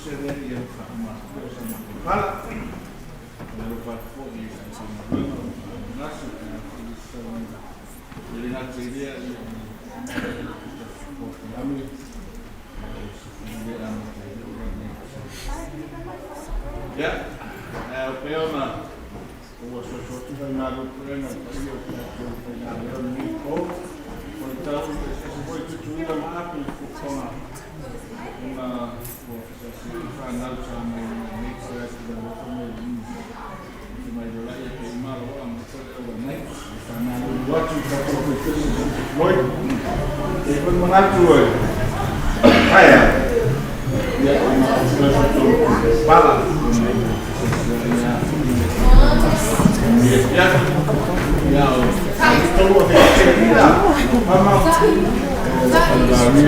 se lea ia faauma atu o sa matou tala. E alofa atu foi i le Matagaluega o Manase pe a foi le isi saunoaga. E le gata i lea, ia o le polokalame o se fai le amata ai lea ua nei. Ia, ae ao pea ona ua soso atu faimalo pulega i le paia o le tatou faigaluega lenei po. O le tau eseese foi tutuila ma api i fuafuaga ona ua fesoasoani fanau sa mai nei toe atu le alofa mai le te mai lola ia pe ima loa ma foi le aua nei. Famalulu atu i tatou fai Floyd. E foi manatu e aia. Ia ona o toe fatou pala. Ia o tolu o te te mama. Ia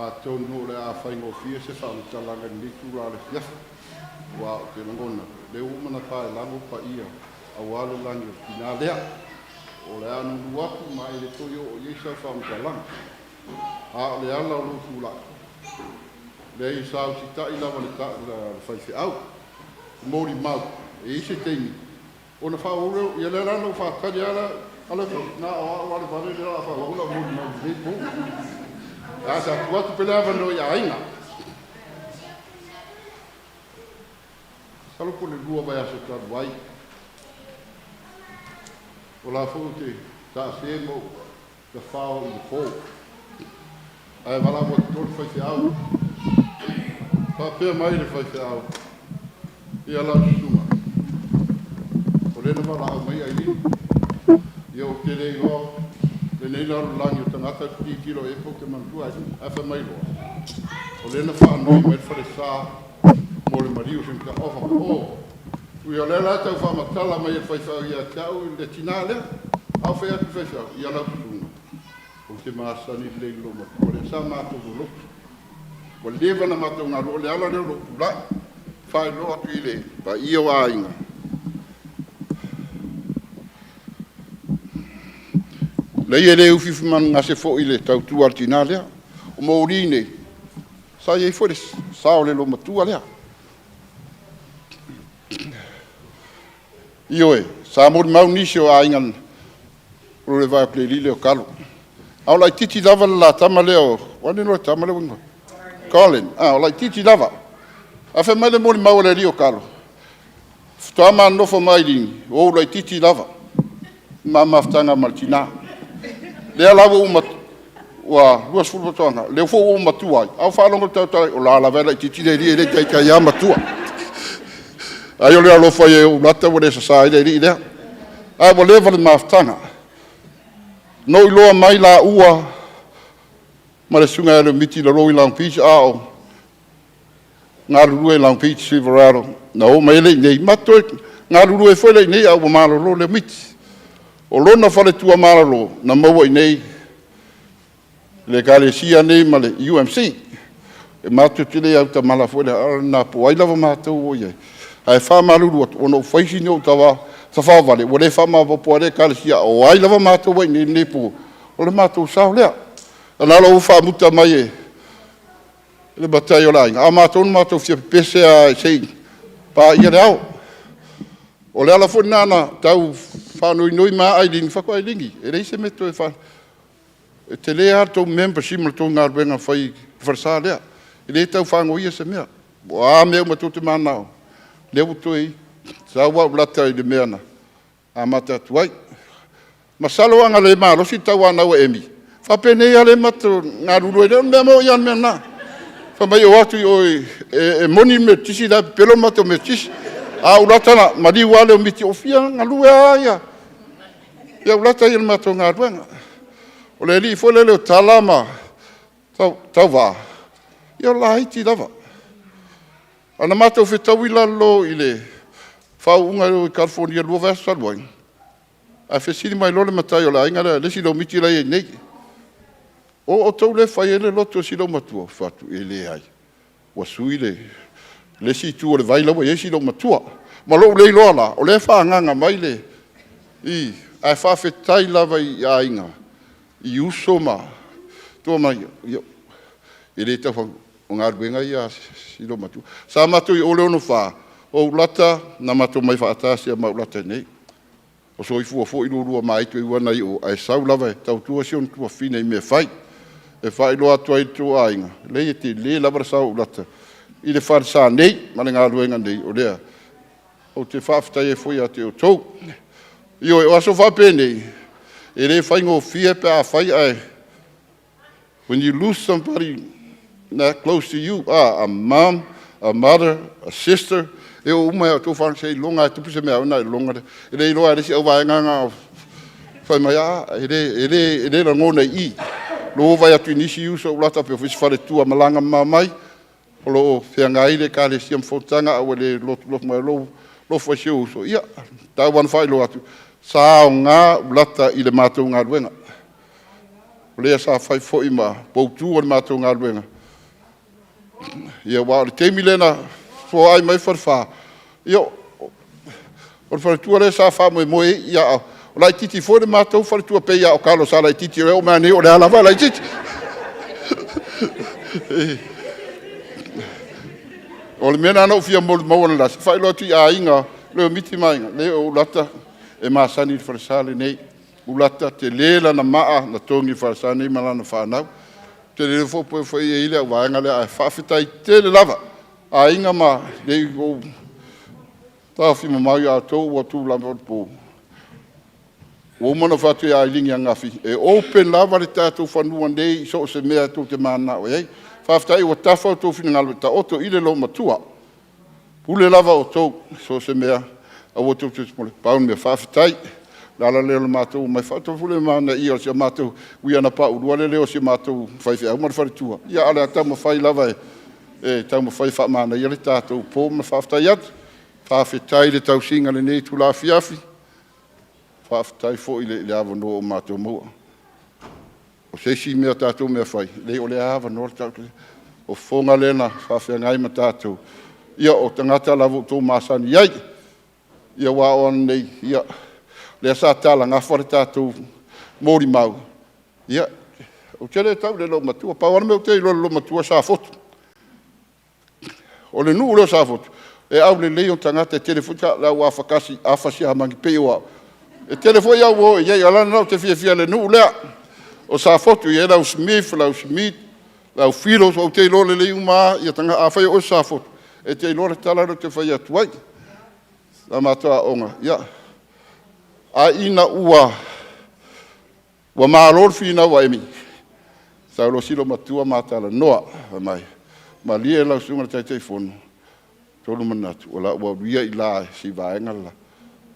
Atonu o le a faigofie se faamatalaga i lenei itula o le afiafi, aua ou te lagona o lea ua uma ona paelago paia aua le lagi o le tina lea. O le a nuunuu atu ma e le toe oo i ai sau faamatalaga. A o le ala o lou tulai, leai sa usitai lava i le faifeau, molimau, e i ai se taimi ona faaauau lea, ia lea la na ou faatali lava la, na o au lava le vale lea o le a faaauau lau molimau i lenei po. Ae sa tuu atu pea le avanoa i aiga. Masalo po o le 2 vaiaso talu ai, o la foi ou te taase ma ou tafao i le po, ae valaau atu loa le faifeau. Faapea mai le faifeau, ia lau susuga, o lea na valaau mai Ailini, ia ou te le iloa lenei lalolagi o tagata e tilotilo i ai po o te manatua Ailini, ae fai mai loa, o lea na faanoi mai le falesa mo le maliu o si ona ofa. O, ui o lea la tau faamatala mai e le faifeau ia te au le tina lea, a o fai atu le faifeau, ia lau susuga, ou te masani lelei i le loomatua lea, sa matou lolotu. Ua leva ona matou galulue, o le ala lea o lou tulai, faailoa atu i le paia o aiga. Leai e le ufiufimanugase foi i le tautua a le tina lea. O moli nei, sa i ai foi le sao o le loomatua lea. Ioe, sa molimau nisi o aiga o le vai o le alii lea o Kalo. A o laitiiti lava le la tama lea o... o a nei le tama lea ua... Colin, o laitiiti lava. Ae fai mai le molimau a le alii o Kalo, faatoa ma nonofo ma Ailini, o ou laitiiti lava, ma mafutaga ma le tina. Lea la ua ou ua 20 faatoaga, lea foi ua ou matua ai, a ou faalogo i le tautala, o la e lava e laitiiti le alii e le i taitai lava matua. Ai o le alofa ia i ou lata ua le sasa ai le alii lea. Ae ua leva le mafutaga. Na ou iloa mai laua ma le susuga ia Leomiti i lalo i Long Beach a o galulue i Long Beach Silverado, na o mai ai lea i inei, ma toe galulue ai foi lea i inei a ua malolo Leomiti. O lona faletua malolo na maua i inei i le Ekalesia nei ma le UMC. E matou te le autamala foi i le a po o ai lava matou o i ai, ae faamalulu atu, ona ua fai sina ou tafaovale, ua le faamaopoopo ai le Ekalesia, o ai lava matou e i inei i lenei po, o le matou sao lea. Na ona ou faamuta mai e le matai o le aiga, a o matou na matou fia pepese lava se i paia le ao. O le ala foi lena na tau faanoinoi mai lava Ailini, fai atu, Ailini, e leai se mea e toe fa... E tele lava le tou membership ma le tou galuega fai i le falesa lea. E le tau faanoia se mea. O a mea uma tou te mananao ai, lea ua toe i. Sau au lata i le mea na amata atu ai. Masalo ana le malosi le tauanau a Emi, faapenei lava lea e matou te galulue ai. O le mea moni lava le mea lena. Fai mai e o atu i o e moni le Metotisi la e pepelo le matou Metotisi. A o Ulata na maliu lava Leomiti, o fia galue lava ia Ulata ia i le matou galuega. O le alii foi lele o Tala ma Tauvaa, ia o laiti lava. Ae na matou fetaui la i le faauuga i Kalifonia i le 2 vaiaso talu ai, ae fesili mai loa le matai o le aiga lea, le isi Leomiti la e i ai nei, o outou lea e fai ai le lotu a si loomatua? Ou fai atu, e leai, ua sui le isi itu o le vai la ua i ai si loomatua. Ma lou le iloa la, o lea e faaagaaga mai le... ae faafetai lava i aiga, i uso ma tua ma ia, e le tau fai atu, o galuega ia a si loomatua. Sa matou i o i le 64, o Ulata na matou omai faatasi ma Ulata i inei. O soifua foi lua ma Aitu e ui lava ina i o, ae sau lava e tautua si ona tuafafine i mea e fai. E faailoa atu ai i le tou aiga, leai e tele lava le sao o Ulata i le falesa nei ma le galuega nei, o lea ou te faafetai ai foi ia te outou. Ioe, o aso faapenei, e le faigofie pe afai ae when you lose somebody that close to you, a mom, a mother, a sister, e oo uma ia outou seiloga lava e tupu se mea ona e lagona lea. E le iloa lava e le isi auvaega na fai mai, a, e le lagona i i. Lou vaai atu i nisi uso o Ulata pei foi si faletua malaga mamao mai, o lo o feagai le Ekalesia ma fonotaga ae ua le lotulotu mai lou alofa i si ou uso, ia, tau lava ina faailoa atu, sa aoga Ulata i le matou galuega. O lea sa fai foi ma poutu o le matou galuega. Ia, aua o le taimi lea na foai mai Falefa, ia, o le faletua lea sa faamoemoe i ai, ia, o laitiiti foi le matou faletua, pei lava o Kalo sa laitiiti, e oo mai lava nei o lea lava e laitiiti. O le mea lena na ou fia molimau analeila, faailoa atu i aiga, o Miti ma Aiga, leai o Lata e masani i le falesa lenei. O Lata e tele lana maa na togi i le falesa lenei ma lana fanau. Ou te le iloa po o fea o i ai le au vaega lea, ae faafetai tele lava aiga ma… Leai ua ou taofi mamao ia outou ua tulai atu ua uma ona ou fai atu ia Ailini ananafi, e open lava le tatou fanua nei i so o se mea tou te mananao i ai. Faafetai ua tafa outou finagalo e taoto i le loomatua. E pule lava outou i so o se mea, aua tou te popole, pau le mea, faafetai. O le ala lea o le matou omai, faapea foi le manaia o si a matou… E ui lava ina paulua le leo o si a matou faifeau ma le faletua, ae o le a taumafai lava e taumafai e faamanaia le tatou po ma faafetai atu. Faafetai i le tausiga i lenei itula afiafi, faafetai foi i le avanoa ua matou maua. O se isi mea o tatou mea fai, leai o lea e avanoa le tatou… O fofoga lea na faafeagai ma tatou, ia o tagata lava ua outou masani ai. Ia aua o ananei, ia, lea sa talagafa le tatou molimau, ia, ou te le tau i le loomatua. Pau lava le mea ou te iloa i le loomatua o Safotu. O le nuu lea o Safotu, e aulelei ona tagata, e tele foi le au afa siamani pei o au, e tele foi au e o i ai. O le ala lena ou te fiafia ai i le nuu lea o Safotu, e i ai le au Smith, le au Schmidt, le au Filos, ou te iloa lelei uma lava. Afai o oe o se Safotu, e te iloa le tala lea ou te fai atu ai. Sa matou aooga, ia, ae ina ua malo le finau a Emi, sau loa si loomatua ma talanoa, fai mai, “Malie lau Susuga i le Taitaifono, tolu manatu o le a ou alu ia i la i si vaega le la.”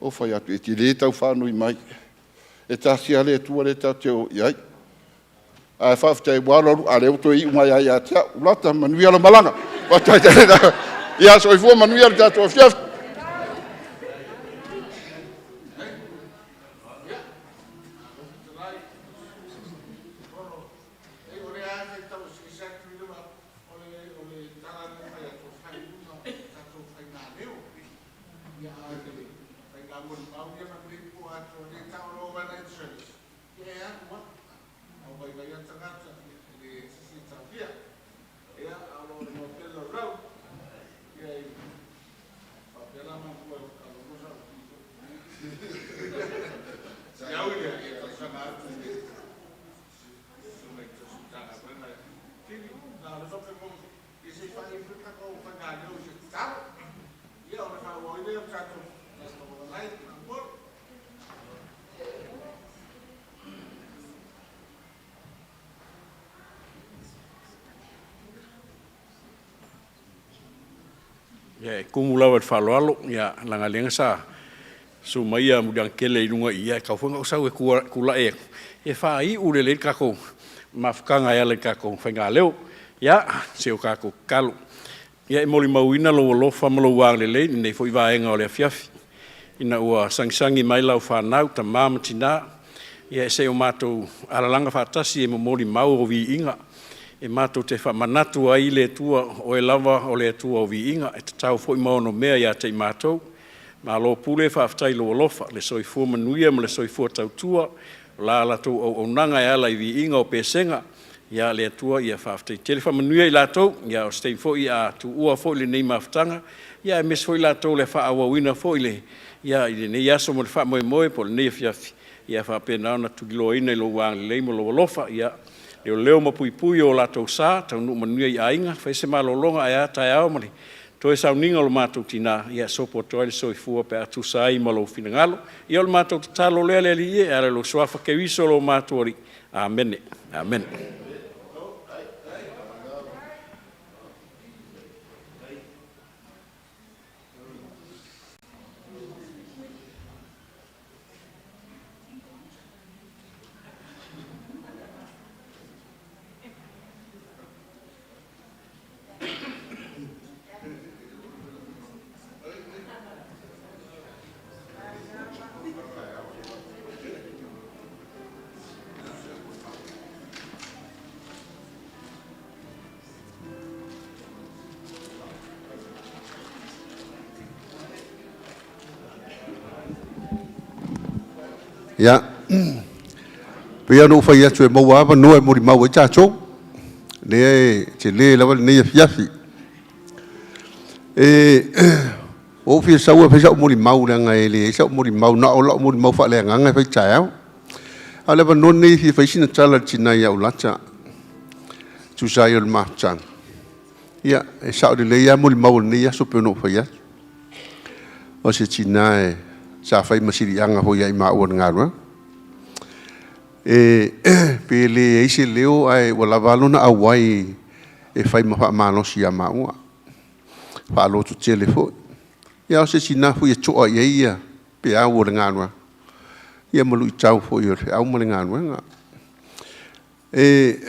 Ou fai atu, “E te le tau faanoi mai, e tasi lava le Atua lea tatou te o i ai.” Ae faafetai ua alu alu, a o lea ua toe iu mai lava ia te au. Lata, manuia lau malaga. Ia soifua manuia le tatou afiafi. Ia, e tumu lava i le faaaloalo, leaga o lea sa susu mai Muliagatele i luga i i, ae tatau foi ona ou sau e tulai e faaiu lelei le tatou mafutaga e ala i le tatou faigaleo. Ia, se o tatou tatalo. Ia e molimauina lou alofa ma lou agalelei i lenei foi vaega o le afiafi, ina ua sagisagi mai lau fanau, tama ma tina, ia se i o matou alalaga faatasi e momoli mau o viiga, e matou te faamanatu ai le Atua, o Oe lava o le Atua o viiga, e tatau foi ma onomea ia te i matou. Malo pule faafetai i lou alofa, le soifua manuia ma le soifua tautua, o la latou auaunaga e ala i viiga o Pesega, ia le Atua ia faafetai tele. Faamanuia i latou, ia o se taimi foi a tuua foi lenei mafutaga, ia aemaise foi i latou o le a faaauauina foi le, ia i lenei aso ma le faamoemoe po o lenei afiafi, ia faapena ona tuliloaina i lou agalelei ma lou alofa. Ia leoleo ma puipui o latou sa, taunuu manuia i aiga, fai se malologa ae a taeao ma le toe sauniga o le matou tina, ia sopo atu ai le soifua pe a tusa ai ma lou finagalo. Ia o le matou tatalo lea le Alii e, e ala i lou Suafa Keriso o lo matou Alii. Amene. Amene. Ia, pei lava ona ou fai atu e maua avanoa e molimau ai tatou, lea e tele lava lenei afiafi. Ua ou fia sau e fai sau molimau leaga e leai sau molimau na o lau molimau faaleagaga e fai taeao. A o le avanoa lenei e fia fai ai sina tala i le tina ia Ulata e tusa ai o le mafutaga. Ia, e sao lelei lava molimau o lenei aso pei ona ou fai atu. O se tina sa fai ma siliaga foi ia i maua i le galuega. E pe leai se leo ae ua lava a lona auai e fai ma faamalosi ia maua, faalototele foi. Ia, o se tina foi e to'a i ai peau o le galuega, ia ma luitau foi o le feau ma le galuega. E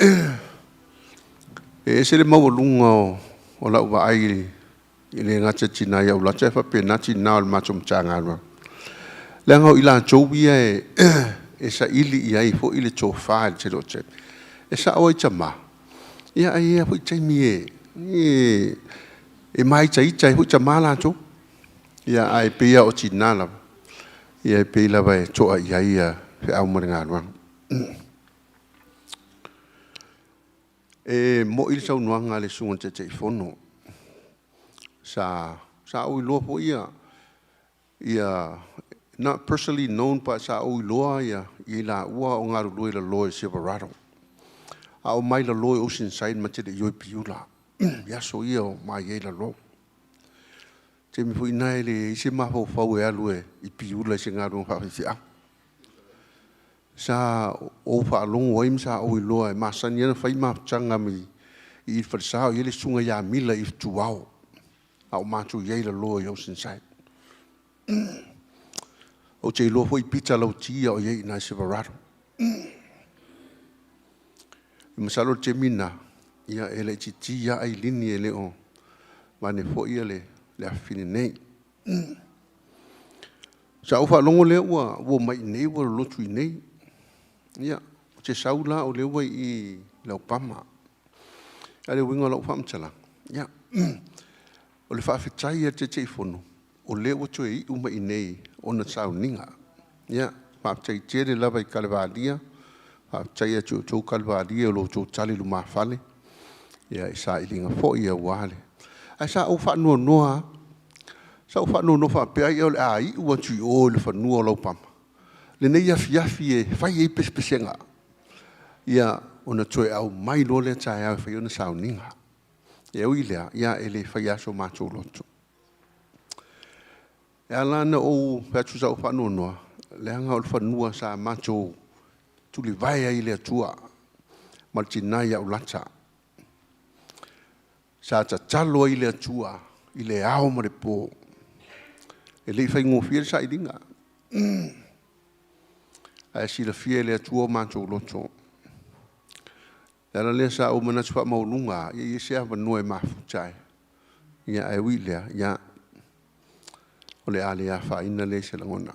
ese le maualuga o lau vaai e le gata i le tina ia Ulata ae faapena tina o le matou Matagaluega, leaga o i latou ia e saili i ai foi le tofa i le tele o taimi. E sao ai tama, ia ae i ai lava foi taimi e māitaita ai foi tama latou. Ia ae pei lava o tina lava, ia e pei lava e to'a i ai feau ma le galuega. E moni le saunoaga a le Susuga i le Taitaifono, sa ou iloa foi not personally known, but sa ou iloa i laua o galulue i lalo i Silverado. A o mai lalo i Oceanside ma te le i o i Piula i aso ia o ma i ai i lalo. Taimi foi na e leai se mafaufau e alu i Piula i se galuega faafaifeau. Sa ou faalogo ai ma sa ou iloa e masani ona fai mafutaga i le falesa o i ai le susuga ia Mila i Fetuao, a o matou i ai i lalo i Oceanside. Ou te iloa foi Pita Lauti a o i ai i ina i Silverado. Masalo o le taimi lena, ia e laitiiti lava Ailini e le o vaeane foi le afafine nei. Sa ou faalogo lea ua omai i inei ua lolotu i inei. Ia, ou te sau la o lea ua i i Laupama. A o le uiga o lau faamatalaga, ia, o le faafetai a le Taitaifono, o lea ua toe iu mai i inei ona sauniga. Ia, faafetai tele lava i Kalevalia, faafetai ia te outou Kalevalia o lo outou tali lumafale i sailiga foi aua le… Ae sa ou faanoanoa lava, sa ou faanoanoa faapea ai o le a iu atu i o i le fanua o Laupama lenei afiafi e fai ai pesepesega, ia ona toe aumai loa lea taeao e fai ai ona sauniga. Ae ui i lea, ia e le faia lava so matou loto. E ala ona ou fai atu sa ou faanoanoa, leaga o le fanua sa matou tulivae ai i le Atua ma le tina ia Ulata. Sa tatalo ai i le Atua i le ao ma le po. E le i faigofie le sailiga, ae silafia e le Atua o matou loto. O le ala lea sa ou manatu faamaualuga lava, ia i ai se avanoa e mafuta ai. Ia ae ui i lea, ia, o le a le afaina lea i se lagona.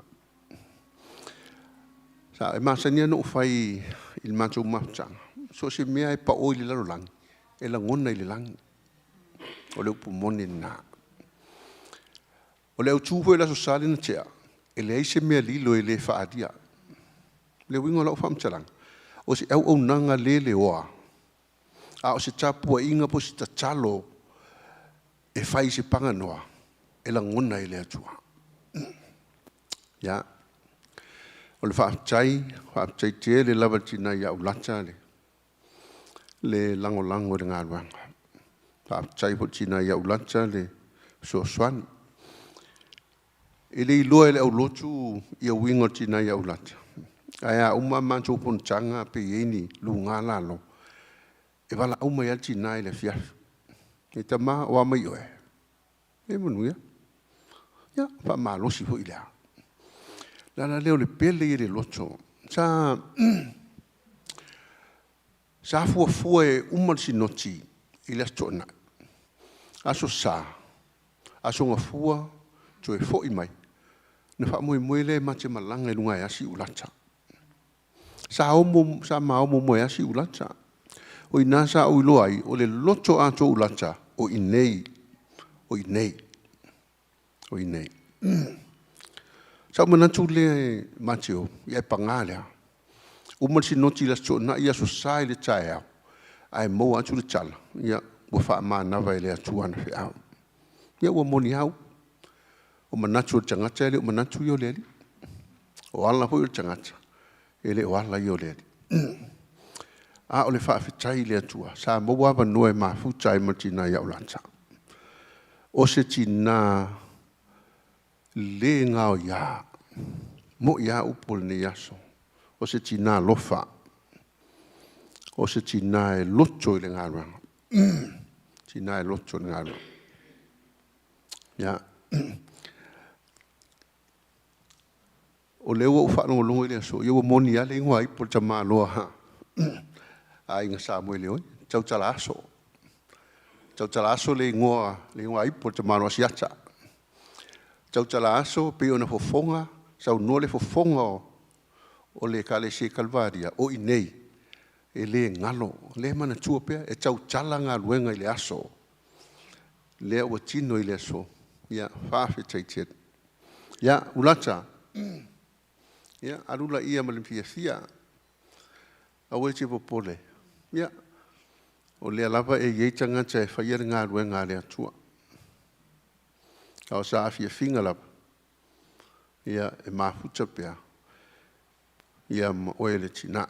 E masani lava ona ou fai i le matou mafutaga, so o se mea lava e pao i le lalolagi, e lagona i le lagi. O le upu moni lena. O le autu foi o le Aso Sa lea na tea, e leai se mea lilo e le faaalia. O le uiga o lau faamatalaga, o se auaunaga leleoa, a o se tapuaiga po o se tatalo e fai i se paganoa, e lagona e le Atua. Ia, o le faafetai, faafetai tele lava i le tina ia Ulata le lagolago i le galuega. Faafetai foi i le tina ia Ulata le fesoasoani. E le iloa e le aulotu ia uiga o le tina ia Ulata, ae a uma a matou fonotaga pe i ai ni luga lalo, e valaau mai lava le tina i le afiafi. E tama, o a mai oe? E manuia. Ia, faamalosi foi lea. O le ala lea o le pele ia i le loto. Sa fuafua e uma le sinoti i le Aso Toonai, Aso Sa, Aso Gafua toe foi mai, ona faamoemoe lea ma te malaga i luga e asi Ulata. Sa ma o muamua e asi Ulata. O i ina sa ou iloa ai, o le loto atoa o Ulata, o i inei, o i inei, o i inei. Sa ou manatu lea e Mateo, ia e paga lea. Uma le sinoti i le Aso Toonai, Aso Sa i le taeao, ae maua atu le tala, ia ua faamanava e le Atua ana feau. Ia ua moni lava upu, o manatu o le tagata e le o manatu ia o le Alii. O ala foi o le tagata, e le o ala ia o le Alii. A o le faafetai i le Atua, sa maua avanoa e mafuta ai ma le tina ia Ulata. O se tina le gaoia, moni lava upu o lenei aso, o se tina alofa, o se tina e loto i le galuega, tina e loto i le galuega. Ia, o lea ua ou faalogologo i le aso, ia ua moni lava le igoa ipu o le tamaloa a Aiga Samoeleoi, o Tautala-aso. Tautala-aso le igoa ipu o le tamaloa Asiata. Tautala-aso pei ona fofoga, saunoa le fofoga o le Ekalesia Kalivaria, o i inei, e le galo, o lea e manatua pea, e tautala galuega i le aso, lea ua tino i le aso, ia faafetai tele. Ia, Ulata, ia alu laia ma le fiafia, aua e te popole, ia, o lea lava e i ai tagata e faia le galuega a le Atua. A o saafiafiga lava, ia e mafuta pea ma oe le tina.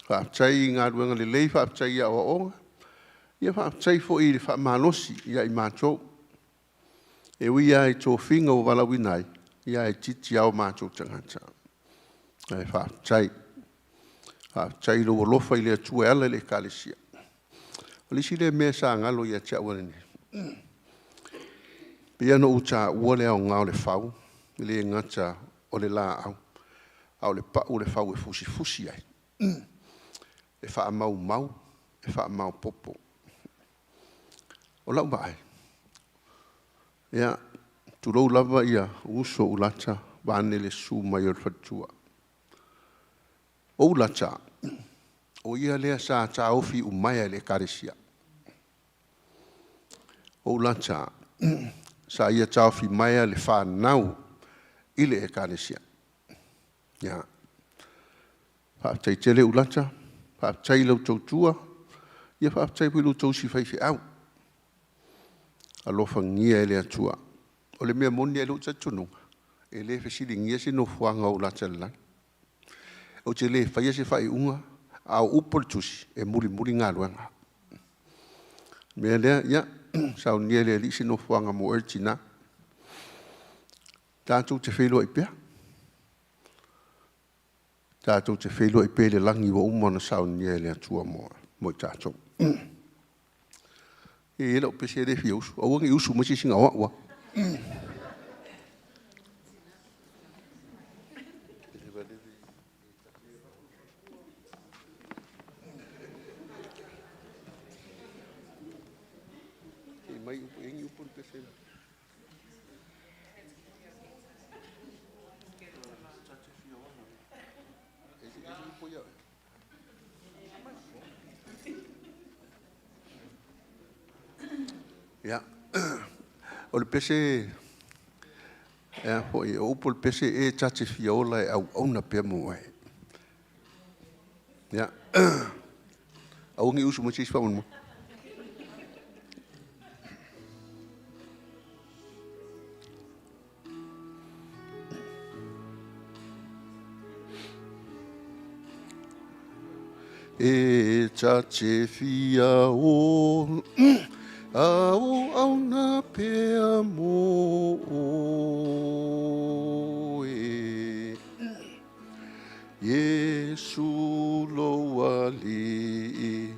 Faafetai i galuega lelei, faafetai i aoaoga, faafetai foi i le faamalosi ia i matou. E ui lava i tofiga ua valaauina ai, ae itiiti lava o matou tagata. Ae faafetai. Faafetai i lou alofa i le Atua e ala i le Ekalesia. O le isi lea mea sa galo ia te au ananei, pei lava ona ou taua le aoga o le fau, e le gata o le laau, a o le pau o le fau e fusifusi ai, e faamaumau, e faamaopoopo. O lau vaai, ia, tulou lava uso o Ulata vaeane le susu mai o le faletua. O Ulata, o ia lea sa taofi umaea e le Ekalesia. O Ulata, sa ia taofi maea le fanau i le Ekalesia. Ia, faafetai tele Ulata, faafetai i lau tautua, faafetai foi i lo outou usi faifeau. Alofagia e le Atua. O le mea moni lava i lou talitonuga, e le fesiligia se nofoaga o Ulata i le lagi. Ou te le faia se faaiuga, a o upu a le Tusi, e mulimuli galuega. O le mea lea, ia saunia e le Alii se nofoaga mo oe le tina. Tatou te feiloai pea, tatou te feiloai pea i le lagi ua uma ona saunia e le Atua mo i tatou. E i ai lau pese lea e fia usu, aua ne i usu mai se isi na o au lava. Ia, o le pese, o upu o le pese, e ta te fia ola e auauna pea mo oe. Ia, aua ne i usu mai se isi faamolemole. E ta te fia ola auauna pea mo oe. Iesu lou Alii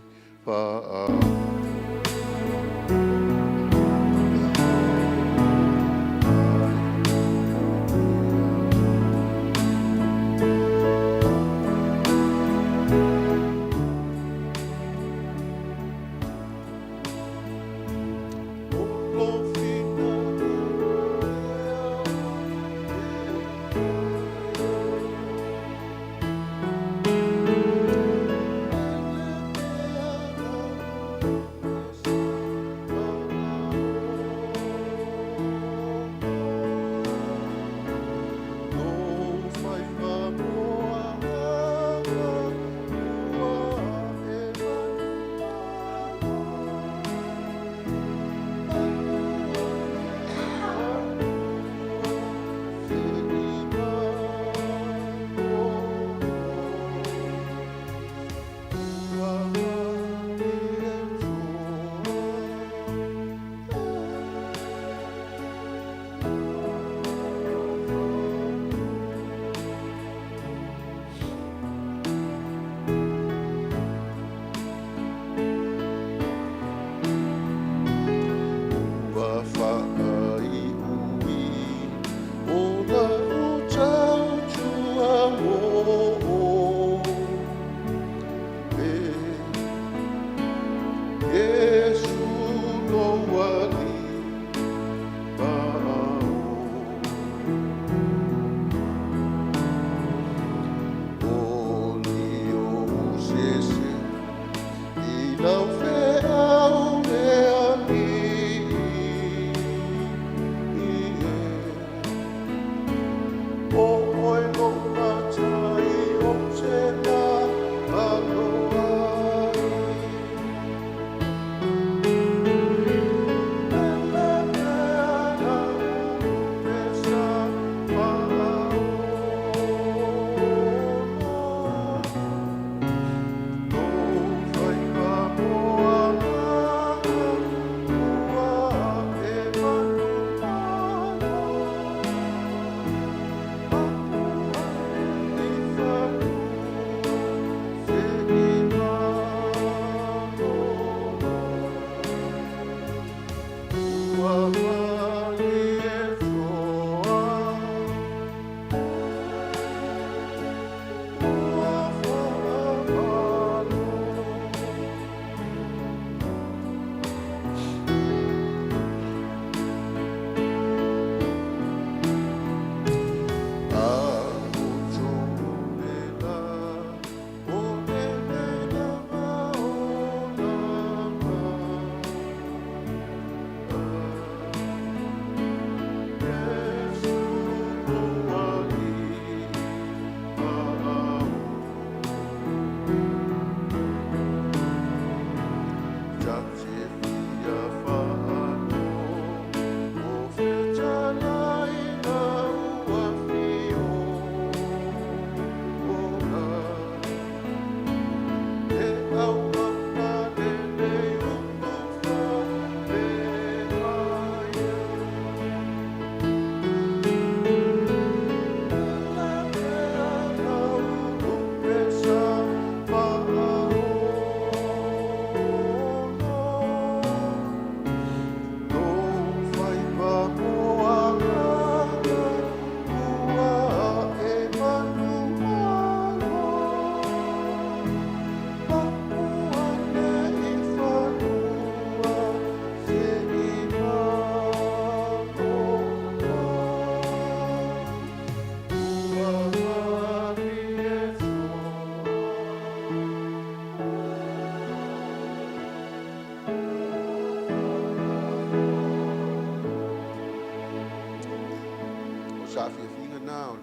lena o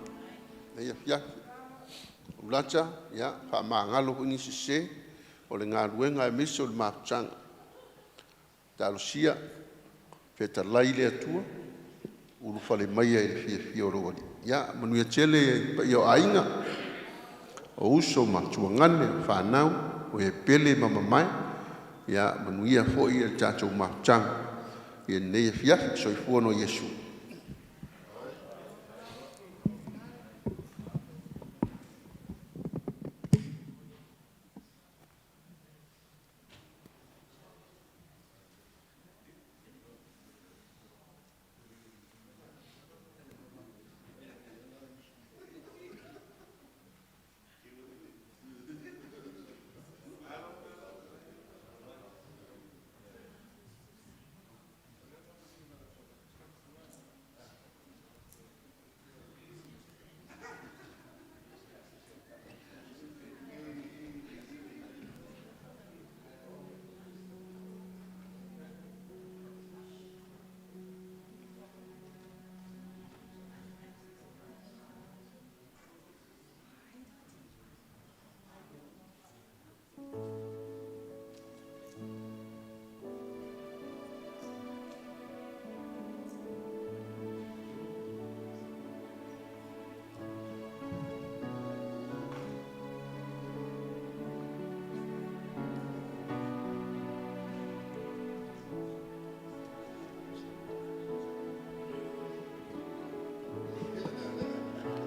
lenei afiafi. Ulata, ia faamagalo foi nisi sese o le galuega aemaise o le mafutaga. Talosia fetalai le Atua, ulufale maia i le fiafia o lou Alii. Ia manuia tele le paia o aiga, o uso ma tuagane, o fanau, o e pele ma mamae. Ia manuia foi le tatou mafutaga i lenei afiafi. Soifua ma ia manuia.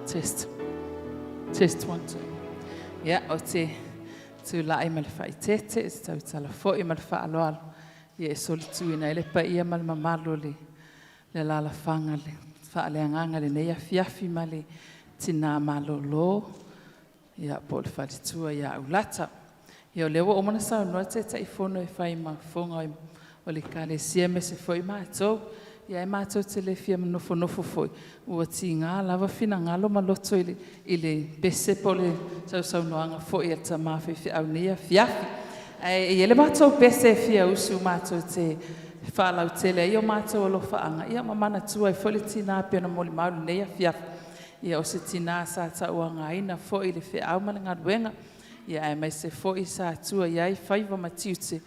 Test. Test 1, 2. Ia, ou te tulai ma le faaeteete e tautala foi ma le faaaloalo ia e solituina ai le paia ma le mamalu o le alaalafaga faaleagaga i lenei afiafi ma le tina malolo ia, po o le faletua ia Ulata. Ia, o lea ua uma ona saunoa le Taitaifono e fai ma fofoga o le Ekalesia aemaise foi matou. Ia ae matou te le fia nofonofo foi, ua tiga lava finagalo ma loto i le pese po o le sausaunoaga foi a le tama faifeau i lenei afiafi. Ae i ai le matou pese e fia usu matou te faalautele ai o matou alofaaga ma manatua ai foi le tina e pei ona molimau i lenei afiafi. Ia, o se tina sa tauagaina foi i le feau ma le galuega, aemaise foi sa tua i ai faiva ma tiute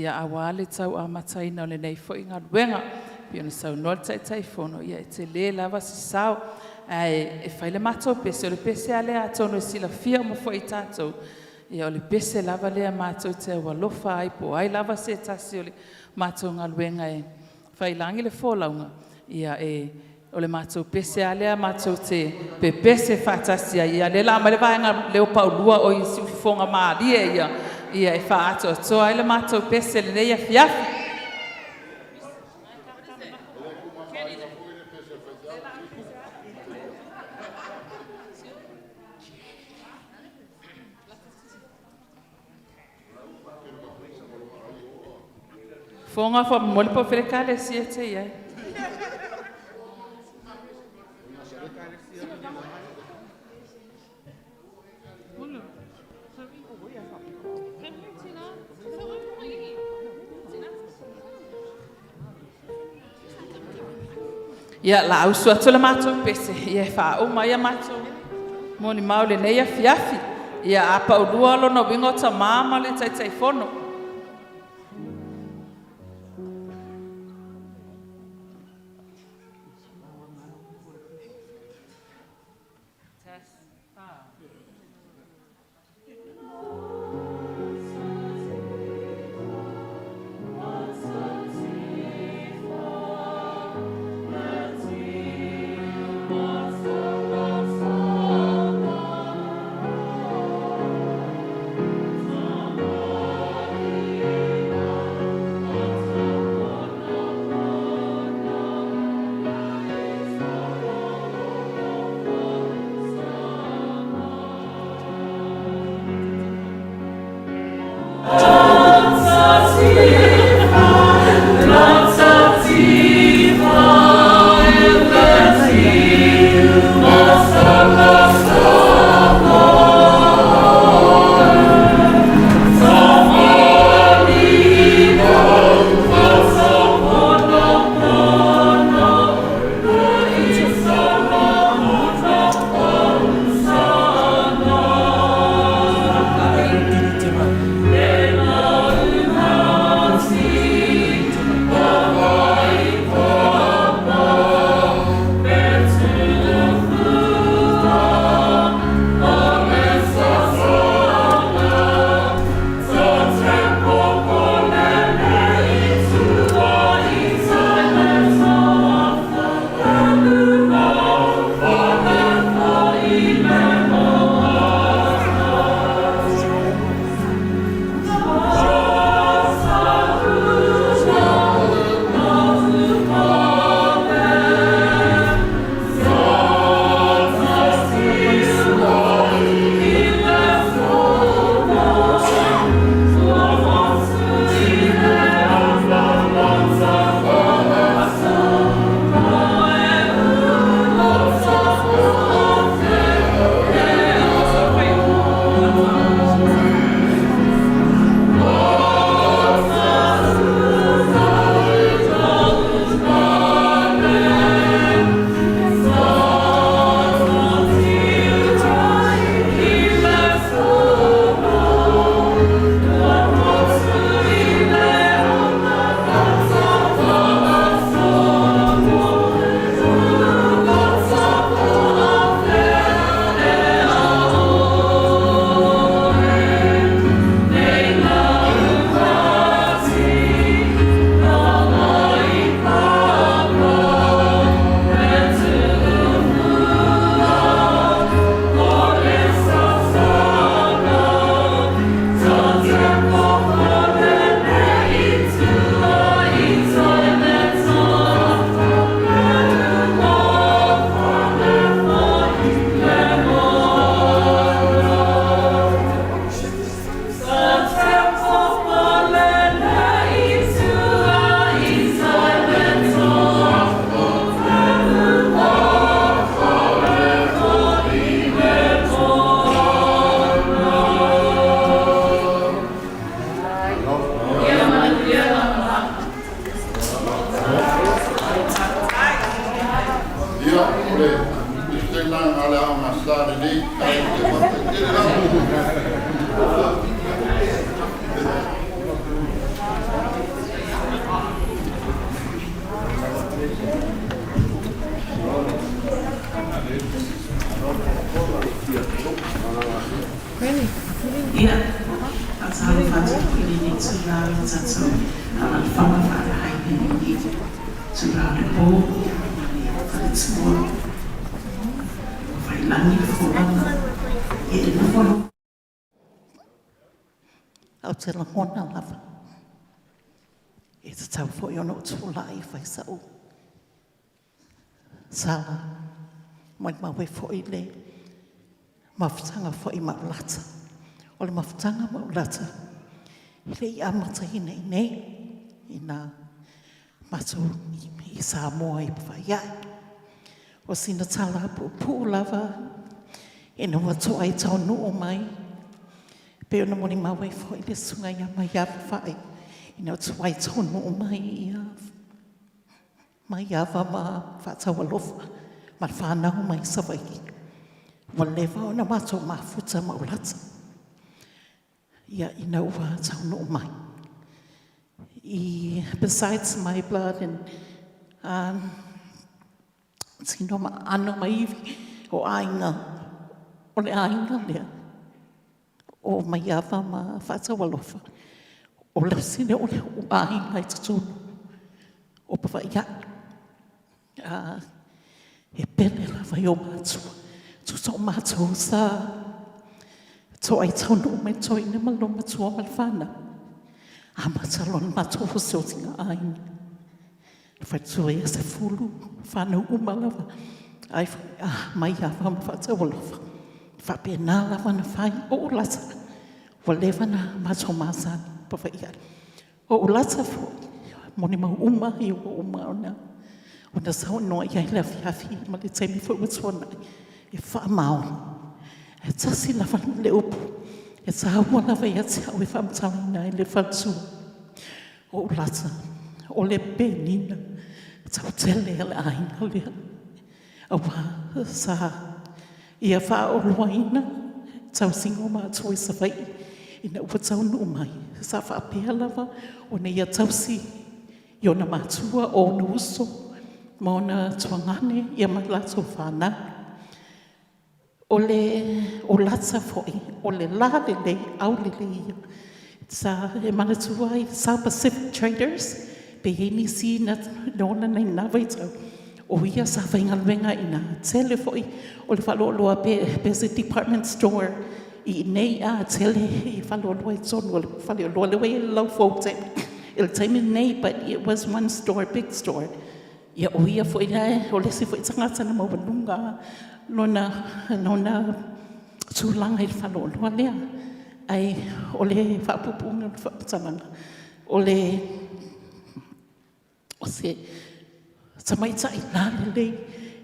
aua le tau amataina o lenei foi galuega. E pei ona saunoa le Taitaifono, ia e tele lava se sao. Ae fai le matou pese, o le pese lava lea atonu e silafia uma foi e tatou, ia o le pese lava lea matou te aualofa ai po o ai lava se tasi o le matou galuega e faiilagi le folauga, ia o le matou pese lava lea matou te pepese faatasi ai. Ia, o lea o le a aumai le vaega leo paulua, oi siufofoga malie ia e faaatoatoa ai le matou pese i lenei afiafi. Fofoga faamolemole po o fea le Ekalesia e te i ai? Ia, o le a usu atu le matou pese e faauma ai a matou molimau i lenei afiafi. Ia, a paulua o lona uiga o Tama ma le Taitaifono. lena a le Aoga Sa lelei, ae ou te faafetai tele lava. Ia, faatalofa atu foi i lenei itula i le tatou alaalafaga faaleaiga i lenei itula o le po ma le faletua ua faiilagi le folauga. Ia e nofo loa. Ae ou te lagona lava, e tatau foi ona ou tulai e fai sa'u tala, molimau ai foi le mafutaga foi ma Ulata. O le mafutaga ma Ulata, e le i amataina i inei, ina matou i Samoa i Pava'ia'i. O sina tala puupuu lava ina ua toai taunu'u mai, pei ona molimau ai foi le susuga ia Maiava Vaai, ina ua tuai taunu'u mai ia Maiava ma Faataualofa ma le fanau mai Savaii, ua leva ona matou mafuta ma Ulata. Ia ina ua taunu'u mai. I besides my blood and tino ma aano ma ivi o aiga, o le aiga lea o Maiava ma Faataualofa, o le isi lea o aiga i totonu o Pava'ia'i. E pele lava i o matua. Tusa o matou sa toai taunu'u mai le toeaina ma le olomatua ma le fanau, amata loa ona matou fesootaiga aiga. Le faletua ia Sefulu, fanau uma lava ai Maiava ma Faataualofa, e faapena lava ona fai. O Ulata, ua leva ona matou masani Pava'ia'i. O Ulata foi, molimau uma ia ua uma ona saunoa i ai le afiafi ma le taimi foi ua tuanai, e faamaoni. Ae tasi lava le upu e taua lava ia te au e faamatalaina ai le faletua o Ulata, o le Penina tautele a le aiga lea, aua sa ia faauluaina tausiga o matua i Savaii ina ua taunuu mai, sa faapea lava ona ia tausi i ona matua o ona uso ma ona tuagane ia ma latou fanau. O le Ulata foi, o le lalelei, aulelei ia. Sa e manatua ai South Pacific Traders, pe i ai nisi na ola mai lena vaitau, o ia sa faigaluega i ina. Tele foi o le faleoloa pe se department store i inei a tele i faleoloa i totonu o le faleoloa lea ua i ai le Low i le taimi lenei, but it was one store, big store. Ia o ia foi la o le isi foi tagata na maualuga lona tulaga i le faleoloa lea. Ae o le faapuupuuga o le faamatalaga, o le o se tamaitai lalelei.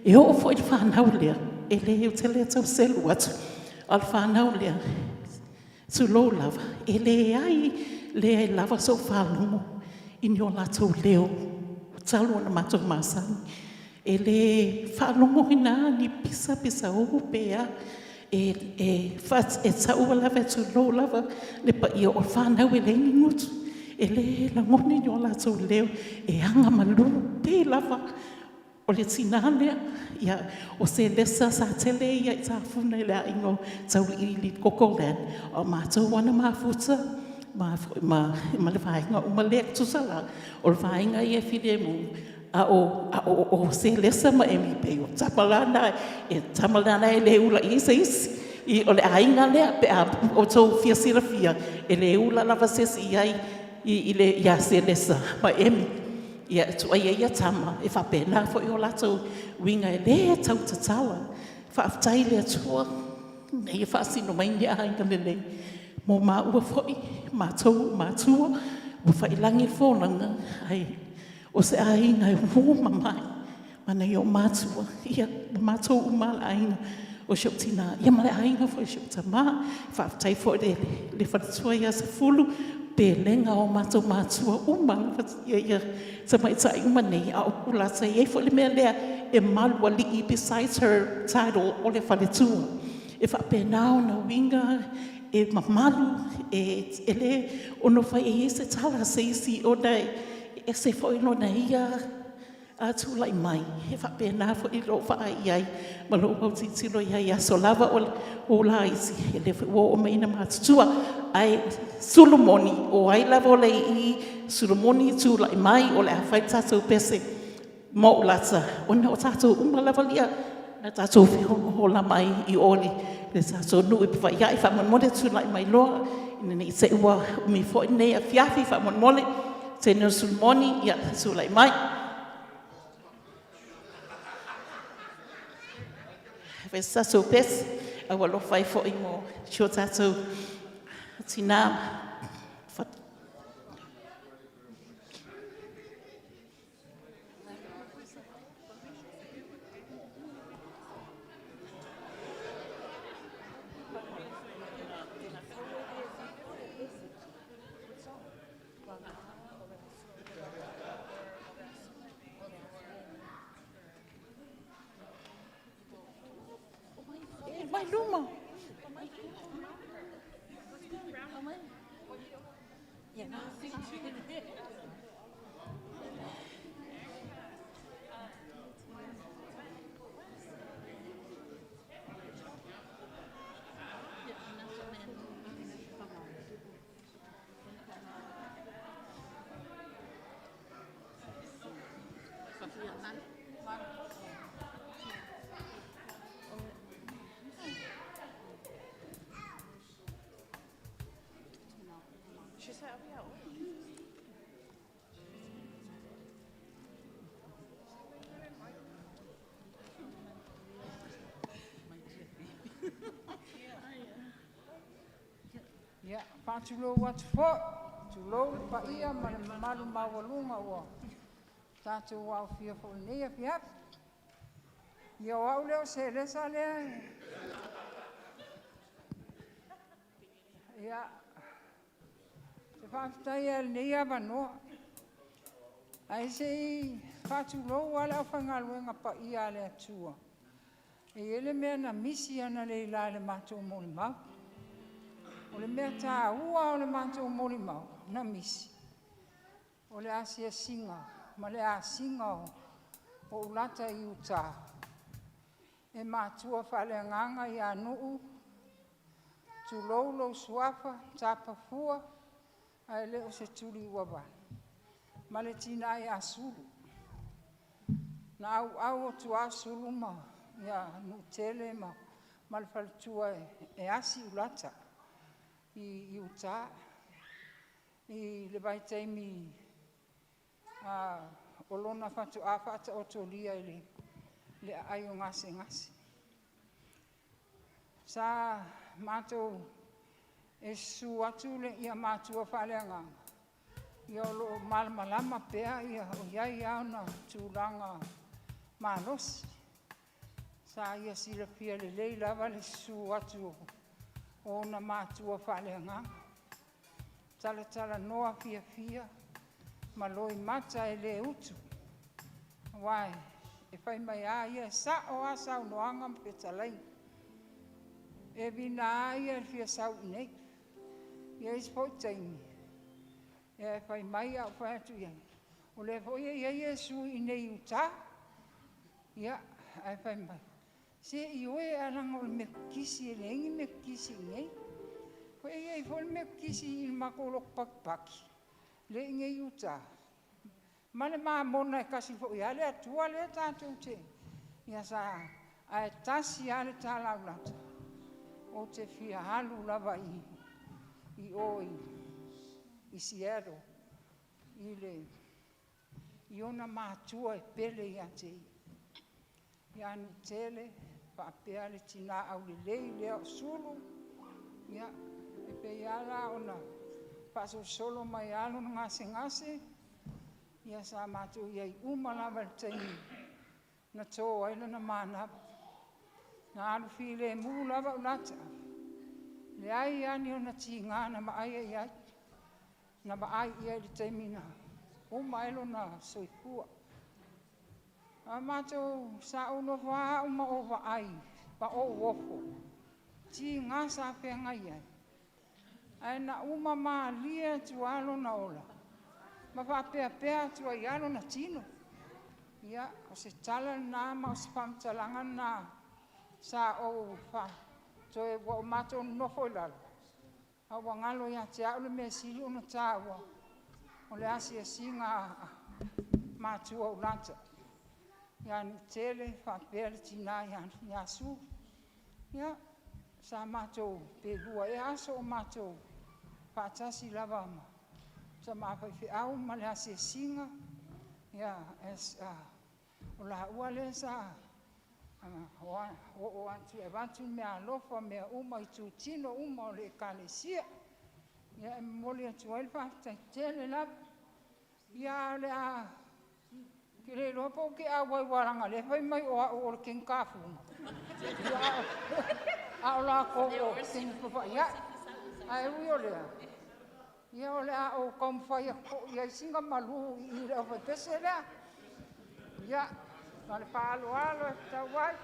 E oo foi i le fanau lea, e le ou te le tau selu atu, a o le fanau lea, tulou lava, e leai leai lava sou faalogo i ni o latou leo talu ona matou masani. E le faalogoina lava ni pisa pisauu pe a, e taua lava e tulou lava le paia, o fanau e leai ni gutu, e le lagona ni o latou leo, e agamalu pei lava o le tina lea. Ia, o Selesa sa tele ia i tafuna i le aiga o Tauiliili i le Koko Land, a o matou lava na mafuta ma le vaega uma lea. Tusa la o le vaega ia Filemu, a o Selesa ma Emi pei o tama la na e tama la e le ula i ai se isi. O le aiga lea pe a outou fia silafia, e le ula lava se isi i ai ia Selesa ma Emi. Ia, e tuuaia ia tama, e faapena foi o latou uiga e le tautatala. Faafetai i le Atua na Ia faasino mai ni aiga lelei mo maua foi, matou o matua, ua faiilagi le folauga, ae o se aiga e uo mamae ma nai ou matua, ia ma matou uma lava le aiga o si ou tina ma le aiga foi o si ou tama. Faafetai foi i le faletua ia Sefulu, pelega o matou matua uma lava, tamaitai uma nei, a o Ulata e i ai foi le mea lea e malu ali'i besides her title o le faletua. E faapena ona uiga e mamalu e lē ono fai i ai se tala a se isi ona e ese foi lona ia tulai mai. E faapena foi lou vaai i ai ma lou autitilo i ai i aso lava o laiti, ia lea foi ua oo mai ina matutua. Ae Solomoni, o ai lava o le i i? Solomoni, tulai mai o le a fai le tatou pese mo Ulata ona o tatou uma lava ia na tatou ola mai i o i le tatou nuu i Pava'ia'i. Faamolemole tulai mai loa ina ne i te i ua umi foi lenei afiafi. Faamolemole teine o Solomoni, ia tulai mai. E fai se tatou pese aualofa ai foi mo si o tatou tina. Mai luma. Ia, e faatulou atu foi, tulou le paia ma le mamalu maualuga ua tatou aofia foi i lenei afiafi. Ia, o au lea o Selesa lea. Ia, ou te faafetai lava i lenei avanoa, ae se i faatulou lava le aufaigaluega paia a le Atua. E i ai le mea na misi analeila i le matou molimau. O le mea taua o le matou molimau na misi, o le asiasiga ma le asiga o Ulata i uta, e matua faaleagaga ia Nuu, tulou lou suafa Tapa Fua ae le o se Tuliauavale ma le tina ia Sulu. Na auau atu lava Sulu ma Nuutele ma le faletua e asi Ulata i uta i le vaitaimi o lona faatoa faataotolia i le aai o gasegase. Sa matou, e susu atu matua faaleagaga, ia o lo o malamalama pea o i ai lava ona tulaga malosi. Sa ia silafia lelei lava le susu atu o ona matua faaleagaga, talatalanoa fiafia ma loimata e le utu, aua e fai mai lava ia, e sao lava saunoaga ma fetalaiga. E vina lava ia i le fia sau i inei. E i ai foi taimi e fai mai ae ou fai atu i ai, o lea foi e i ai Iesu i inei i uta. Ia, ae fai mai, se ioe, ae leaga o le metotisi e leai ni metotisi i inei. E i ai foi le metotisi i le matou lotu Patipati lea e i inei i uta, ma le mamona e tasi foi lava le Atua lea tatou te… Ia sa… Ae tasi lava le tala a Ulata, ou te fia alu lava i o i Seattle i ona matua e pele ia te ia, ia Nuutele faapea le tina aulelei lea o Sulu. Ia, e pei lava la ona faasolosolo mai lava lona gasegase, ia sa matou i ai uma lava i le taimi na to ai lona manava. Na alu filemu lava Ulata, leai lava ni ona tiga na vaaia i ai, na vaai i ai i le taimi na uma ai lona soifua. A matou sa ou nofo lava au ma ou vaai ma ou ofo, tiga sa feagai ai, ae na uma malie atu lava lona ola ma faapeapea atu ai lava lona tino. Ia, o se tala lena ma o se faamatalaga lena sa ou toe, ua matou nonofo i lalo, a ua galo ia te au le mea e sili ona taua, o le asiasiga a matua o Lata ia Nuutele faapea le tina ia Sulu. Ia, sa matou, pe 2 ea aso o matou faatasi lava ma tama faifeau ma le asiasiga, ia, o laua lea sa oo atu e avatu meaalofa ma mea uma i itutino uma o le Ekalesia. Ia, e momoli atu ai le faafetai tele lava. Ia, ae o le a, ou te le iloa po ou te auai aua leaga o lea e fai mai o au o le teniafuga, a o latou o teni papa'ia'i. Ae ui o lea, ia o le a ou taumafai atu foi i ai sina malu i i i le aufaipese lea. Ia, ma le faaaloalo e tatau ai.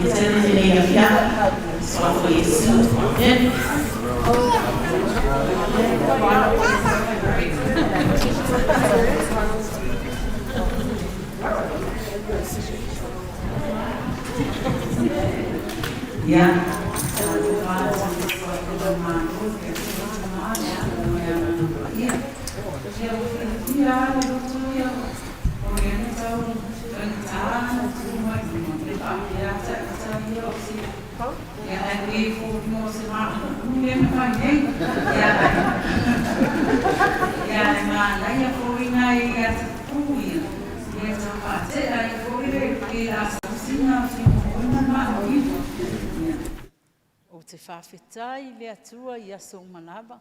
Manuia tele lenei afiafi. Suafa o Iesu. Amene. Ia, talofa atu i le tapuaiga a Malo i le Atua ma le Alo ma le Agaga Paia. Ia, ua fiafia lava le loto ia, o lea na tau faigata ona tu mai i luga, pe faapea lava ita ia o se, ia ae pei e foliga o se maauuu lea na fai nei. Ia, ia ae manaia foi nai atapupuu ia, ia tau faatea ai foi le, pei o le a sau sina fiomoe ma le maauivu. Ia. Ou te faafetai i le Atua i aso uma lava,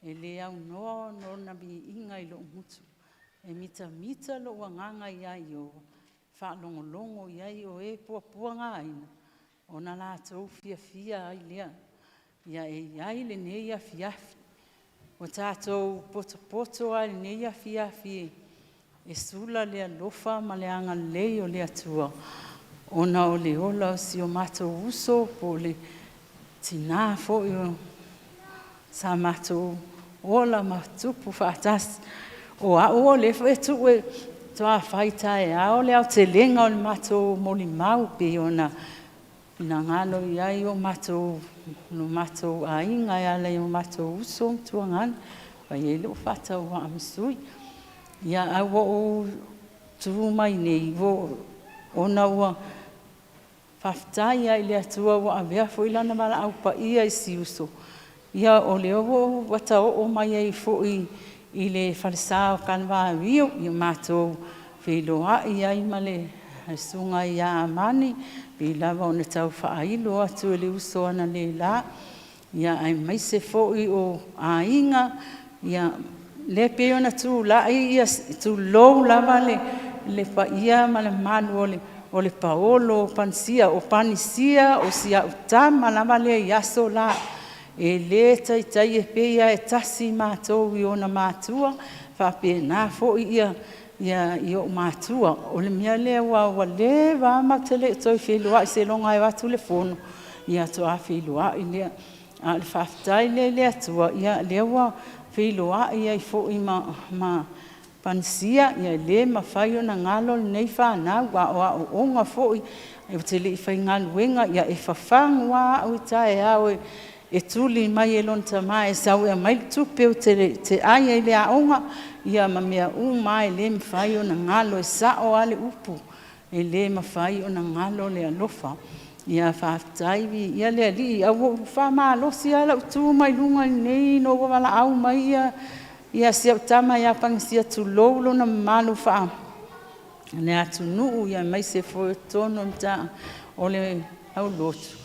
e le aunoa ona o lona viiga i lou gutu. E mitamita lou agaga iā Ieova, faalogologo i ai o e puapuagaina, ona latou fiafia ai lea. Ia e i ai lenei afiafi, ua tatou potopoto lava i lenei afiafi e sula le alofa ma le agalelei o le Atua, ona o le ola o si o matou uso po o le tinā foi o sa matou ola ma tupu faatasi. O au o lea foi e tuu e toa fai taeao le aotelega o le matou molimau pei ona finagalo i ai o matou, lo matou aiga e ala i o matou uso ma tuagana, fai ai lou faatauvaa ma sui. Ia, ae ua ou tu mai nei, ona ua faafetai lava i le Atua ua avea foi lana valaau paia i si uso, ia o lea ua ta oo mai ai foi i le falesa o Kalevariu, ia matou feiloai ai ma le susuga ia Amani, pei lava ona tau faailo atu e le uso analeila, ia aemaise foi o aiga, ia lea pei ona tulai ia, tulou lava le paia ma le mamalu o le paolo o Panisia. O Panisia o si au tama lava lea i aso la, e le taitai, e pei lava e tasi matou i ona matua, faapena foi i ou matua. O le mea lea ua leva lava matou te le i toe feiloai seiloga e o atu le fono ia faatoa feiloai lea. A o le faafetai lea i le Atua lea ua feiloai ai foi ma Panisia, e le mafai ona galo lenei fanau, a o aoaoga foi, ou te le i faigaluega, ia e fafagu lava au i taeao e tuli mai e lona tama e sau e aumai le tupe ou te ai ai i le aoga, ia ma mea uma lava, e le mafai ona galo, e sao lava le upu, e le mafai ona galo le alofa. Ia faafetai, viia le Alii. Ae ua ou faamalosi lava lou tu mai luga i lenei ina ua valaau mai si au tama ia Panisia, tulou lona mamalu faale-atunuu aemaise foi o totonu o le aulotu.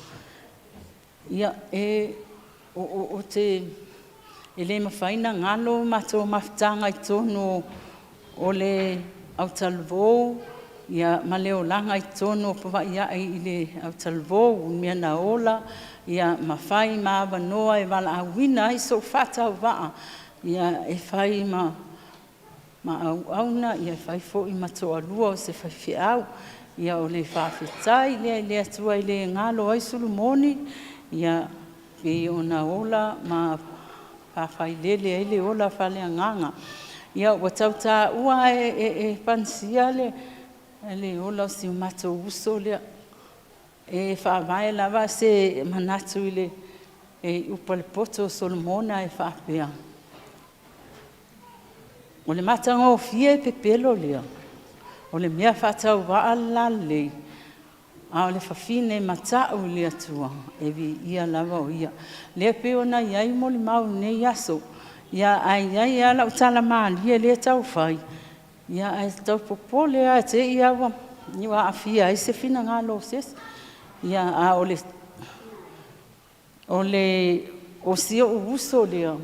Ia, e le mafai ona galo matou mafutaga i totonu o le autalavou ma le olaga i totonu o Pavaai i le autalavou, i mea na ola ma fai ma avanoa e valaauina ai sou faatauvaa e fai ma auauna, e fai foi ma toalua o se faifeau. Ia o le faafetai lea i le Atua e le galo ai Solomoni, pei ona ola ma faafailele ai le ola faaleagaga. Ia, ua tau taua lava e Panisia le ola o si o matou uso lea. E faavae lava se manatu i le upu a le poto o Solomona e faapea, o le matagofie pepelo lea, o le mea faatauvaa le lalelei, a o le fafine matau i le Atua, e viia lava o Ia. Lea e pei ona i ai molimau i lenei aso, ae i ai lava lau tala malie lea e tau fai, ae tau popole lava te i ua aafia ai se finagalo o se isi. A o si ou uso lea,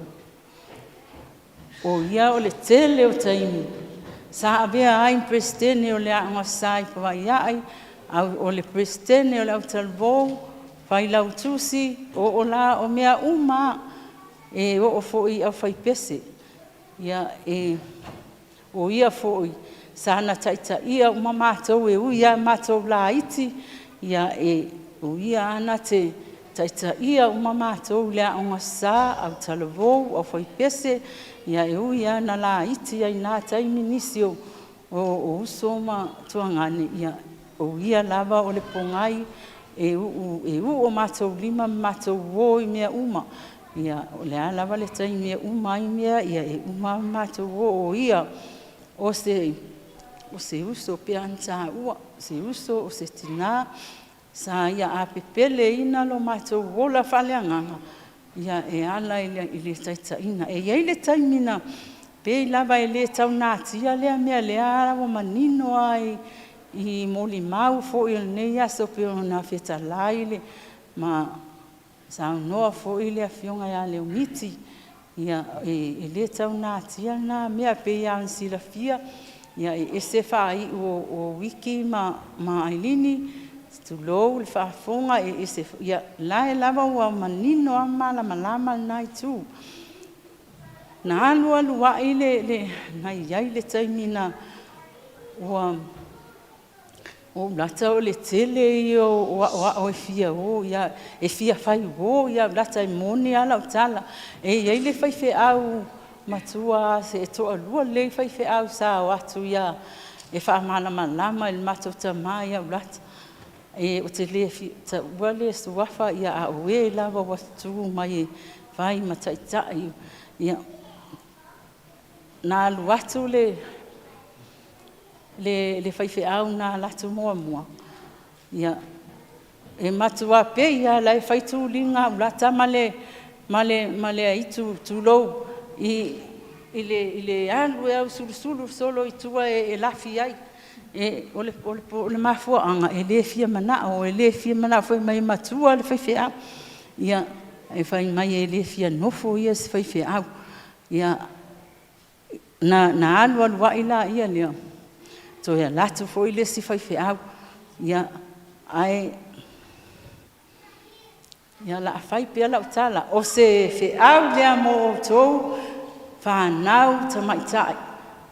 o ia o le tele o taimi sa avea ai ma Peresetene o le Aoga Sa i Pavaiai, o le Peresetene o le Autalavou, Failautusi, o mea uma lava, e oo foi i le aufaipese. O ia foi sa na taitaia uma matou e ui lava ina matou laiti. Ia e o ia ana te taitaia uma matou i le Aoga Sa, autalavou, aufaipese, ia e ui lava ina laiti ai i na taimi nisi o uso ma tuagane, ia o ia lava o le pogai e uu o matou lima ma matou uo i mea uma. Ia o le a lava le taimi e uma ai mea, ia e uma lava ma matou o. O ia o se uso pei ona taua, o se uso, o se tina sa ia apepeleina lo matou ola faaleagaga e ala i le taitaiga. E i ai le taimi na pei lava e le tau natia lea mea, o lea ua manino lava i molimau foi o lenei aso pei ona fetalai ma saunoa foi le Afioga ia Leomiti, e le tau natia lena mea. E pei lava ona silafia, e ese faaiu o Wiki ma Ailini, tulou le faafofoga, e ese foi. Ia o la e lava ua manino lava ma malamalama lena itu. Na alu alu ai na i ai le taimi na ua ou lata o le tele ia o aoao e fia o i ai, e fia fai uo ia Ulata, e moni lava lau tala. E i ai le faifeau matua lava, e toalua lelei faifeau sa o atu e faamalamalama i le matou tama ia Ulata. Ou te le fia taua le suafa, a o e lava ua tu mai e fai ma taitai. Ia, na alu atu le faifeau na alu atu muamua, ia, e matua pei lava o la e fai tuliga a Ulata ma le aitu, tulou, i le alu e ausulusulu solo i tua e lafi ai. O le mafuaaga, e le fia manao, fai mai e matua le faifeau. Ia, fai mai e le fia nofo ia i se faifeau. Ia, ona alu alu ai lea, toe alu atu foi le isi faifeau. Ia, ae o le a fai pea lau tala, o se feau lea mo outou fanau tamaitai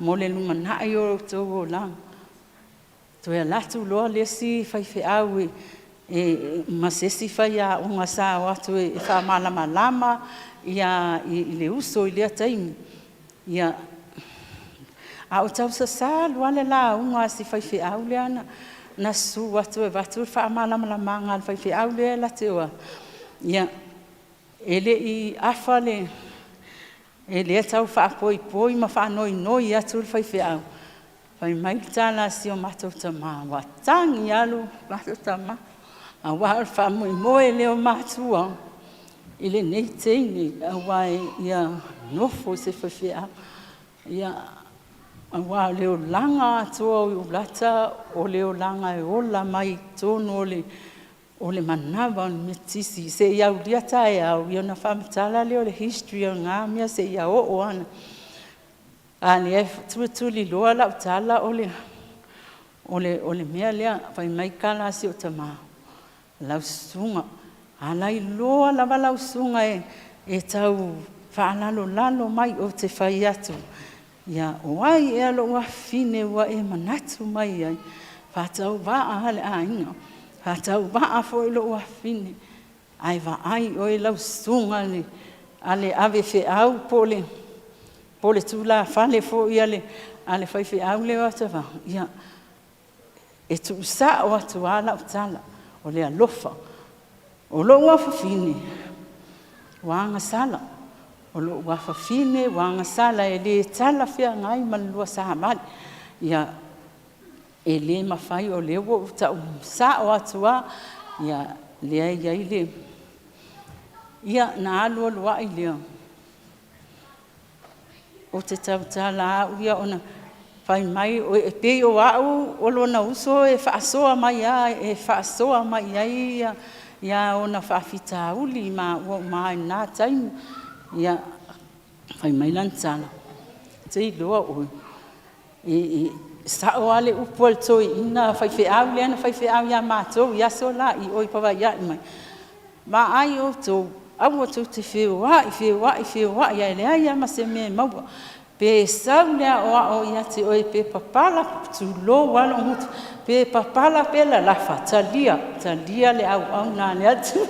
mo le lumanai o outou olaga. Toe alu atu loa le isi faifeau ma se isi faiaoga sa o atu e faamalamalama le uso i lea taimi. Ia, a o tausasa lava le lauga a si faifeau lea na susu atu e avatu le faamalamalamaga a le faifeau lea e latou te o atu, ia, e le i afa le… lea e tau faapoipoi ma faanoinoi atu le faifeau, fai mai le tala a si o matou tama, ua tagi lava lo matou tama, aua o le faamoemoe lea o matua i lenei teine, aua ia nofo i se faifeau. Ia, aua o le olaga atoa o Ulata o le olaga e ola mai totonu o le manava o le Metotisi seia aulia taeao, ia ona faamatala lea o le history o lena mea seia oo lava. A o lea e tulituliloa lau tala o le mea lea, fai mai le tala a si ou tama, lau susuga, a lailoa lava lau susuga e tau faalalolalo mai, ou te fai atu, ia, o ai ea lou afafine ua e manatu mai ai? Faatauvaa lava le aiga, faatauvaa foi lou afafine, ae vaai oe lau susuga i le ave feau po o le tulafale foi a le faifeau lea e o atu, ia, e tuusao atu lava lau tala, o le alofa. O lou afafine, ua agasala, o lou afafine ua agasala e le talafeagai ma le lua savali. Ia, e le mafai, o lea ua ou tau sao atu lava, ia, lea e i ai le… Ia, ona alu alu ai lea, ou te tautala lava au ia ona fai mai, e pei o au o lona uso e faasoa mai lava, e faasoa mai i ai ona faafitauli ma maua uma lava i lena taimi. Ia, fai mai lana tala, ou te iloa oe, e sao lava le upu a le toeaina faifeau lea na faifeau ia matou i aso la i o i Pavaia'i mai, vaai outou, aua tou te feoai, feoai, feoai ae leai lava ma se mea e maua. Pe sau le aoao ia te oe pe papala, tulou lava lou gutu, pe papala pe lalafa, talia, talia le auauna a le Atua.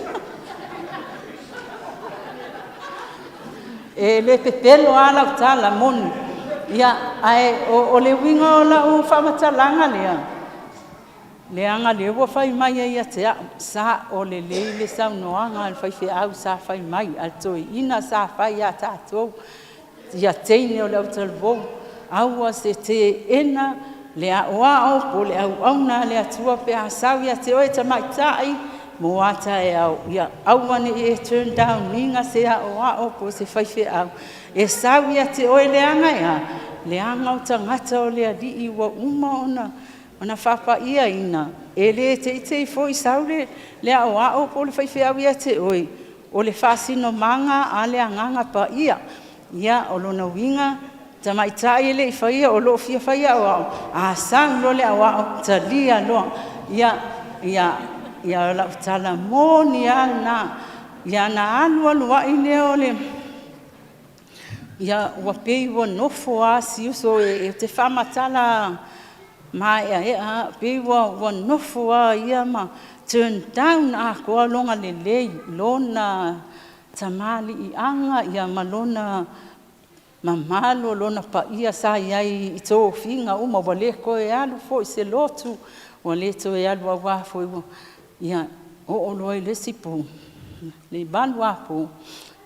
E le pepelo lava lau tala moni. Ia, ae o le uiga o lau faamatalaga lea, leaga lea ua fai mai ai ia te au, sao lelei le saunoaga a le faifeau sa fai mai, a le toeaina sa fai ia tatou, ia teine o le autalavou, aua se teena le aoao po o le auauna a le Atua pe a sau ia te oe tamaitai mo a taeao. Ia aua ne i e turn down ina se aoao po o se faifeau e sau ia te oe. Leaga e a? Leaga o tagata o le Alii ua uma ona faapaiaina, e le teitei foi sau le aoao po o le faifeau ia te oe, o le faasinomaga a le Agaga Paia. Ia, o lona uiga, tamaitai e le i faia, o lo o fia fai aoao, a sau loa le aoao, talia loa. Ia, o lau tala moni lava lena. Ia ona alu alu ai lea o le… Ia ua pei ua nofo lava si uso, ou te faamatala maeaea lava, pei ua nofo lava ia ma turn down atoa lona lelei, lona tamaliiaga ma lona mamalu, o lona paia sa i ai i tofiga uma, ua le toe alu foi i se lotu, ua le toe alu aua foi ua… Ia, oo loa i le isi po i le 8 apo,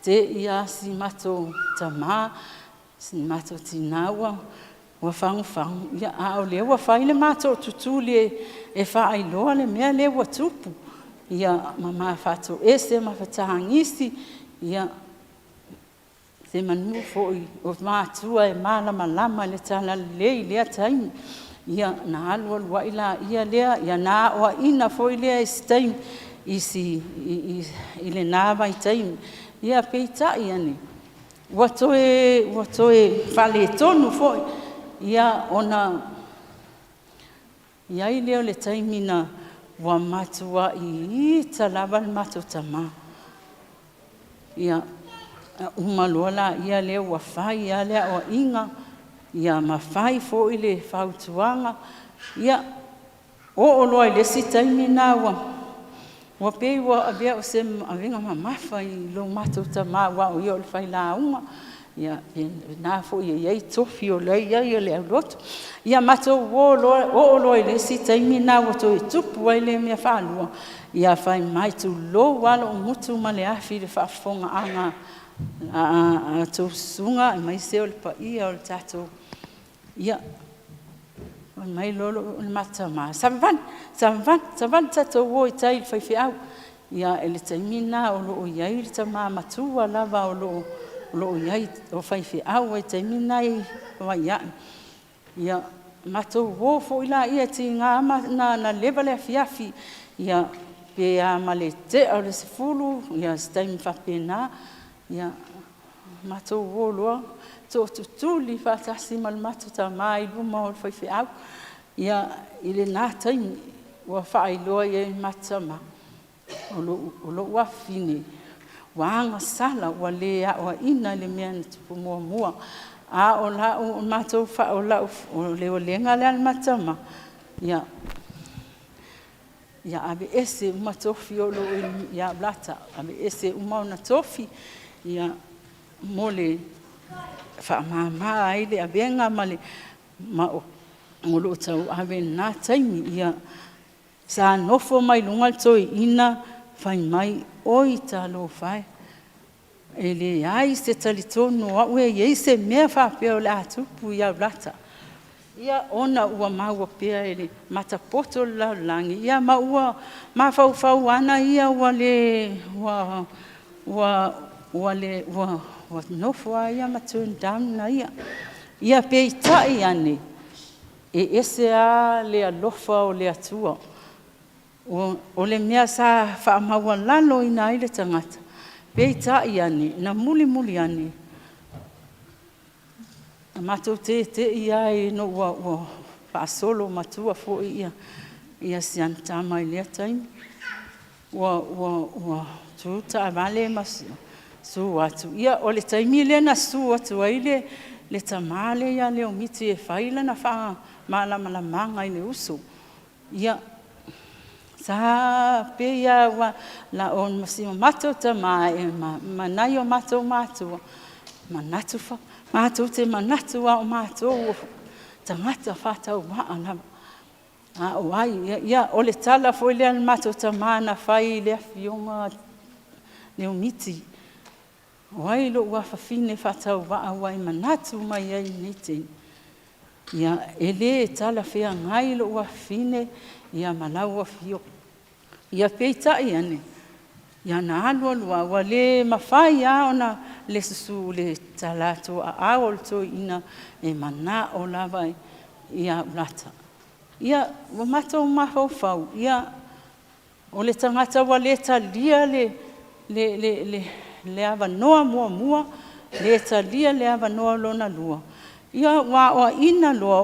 tei lava si matou tama, si matou tina ua fagufagu, a o lea ua fai le matou tutuli e faailoa le mea lea ua tupu, ia ma ma faatoese ma fetagisi. Ia, semeamanu foi o matua e malamalama i le talalelei i lea taimi. Ia, ona alu alu ai lea, ia na aoaiina foi lea i se taimi i lena vaitaimi. Ia peitai ane, ua toe faaletonu foi, ia ona i ai lea o le taimi na ua matuai ita lava le matou tama. Ia, uma loa lea ua fai lava le aoaiga ma fai foi le fautuaga. Ia, oo loa i le isi taimi lena ua pei ua avea o se avega mamafa i lo matou tama aua o ia o le failauga, ia o lena foi e i ai tofi o la e i ai o le aulotu. Ia matou o loa, oo loa i le isi taimi lena ua toe tupu ai lea mea faalua, ia fai mai, tulou lava lou gutu ma le afi i le faafofogaaga a a outou susuga aemaise o le paia o le tatou… Ia, fai mai loa le matou tama, savavali, savavali, savali tatou o i tai i le faifeau. Ia, i le taimi lena o lo o i ai le tama matua lava o lo o i ai, o faifeau lava i le taimi lena i Vaiee. Ia, matou o foi lea, e tiga lava ona leva le afiafi, ia pe a ma le tea o le 10, se taimi faapena, ia matou o loa tootutuli faatasi ma le matou tama i luma o le faifeau. Ia, i lena taimi ua faailoa i ai e le matou tama, o lou afafine ua agasala ua le aoaiina i le mea na tupu muamua. A o le leolega lea a le matou tama, ia aveese uma tofi o lo o ia Lata, aveese uma ona tofi mo le faamama ai le avega ma o lo o tauave i lena taimi. Ia, sa nofo mai luga le toeaina fai mai, oi talofa e, e leai se talitonu o au e i ai se mea faapea o le a tupu ia Lata. Ia, ona ua maua pea e le matapoto o le lalolagi, ia ma ua mafaufau lava ia ua le, ua nofo lava ia ma turn down ia. Ia peitai ane, e ese lava le alofa o le Atua. O le mea sa faamaualaloina ai le tagata, peitai ane, na mulimuli ane, na matou tete'i lava ina ua faasolo matua foi si ana tama i lea taimi, ua tu taavale ma susu atu. Ia o le taimi lea na susu atu ai le le tamā lea ia Leomiti e fai lana faamalamalamaga i le uso. Ia, sa pei lava ua na o si o matou tamā ma nai o matou matua, manatu matou te manatu lava o matou o tagata faatauvaa lava. A o ai? Ia, o le tala foi lea a le matou tamā na fai i le afioga a Leomiti, o ai lou afafine faatauvaa ua e manatu mai ai i lenei taimi? Ia, e le talafeagai lou afafine ma lau afioga. Ia peitai ane, ia na alu alu lava, ua le mafai lava ona le susu le talaatu aao o le toeaina e manao lava ia Ulata. Ia, ua matou mafaufau, ia, o le tagata ua le talia le avanoa muamua, le talia le avanoa lona lua, ia ua aoaina loa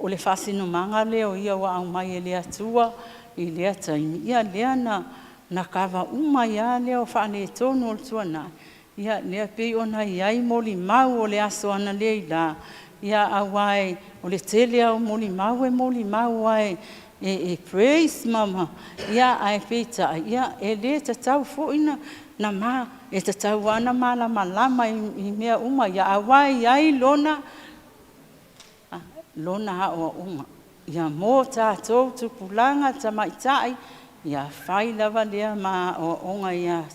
o le faasinomaga lea o ia ua aumai e le Atua i lea taimi, ia lea na kava uma ai lava lea o faaletonu o le tuanai, ia lea e pei ona i ai molimau o le aso analeila, aua o le tele lava o molimau e molimau lava e praise ae peitai, e le tatau foi ona e tatau lava ona malamalama i mea uma ia, aua e i ai lona aoaoga. Ia mo tatou tupulaga tamaitai, ia fai lava lea ma aoaoga ia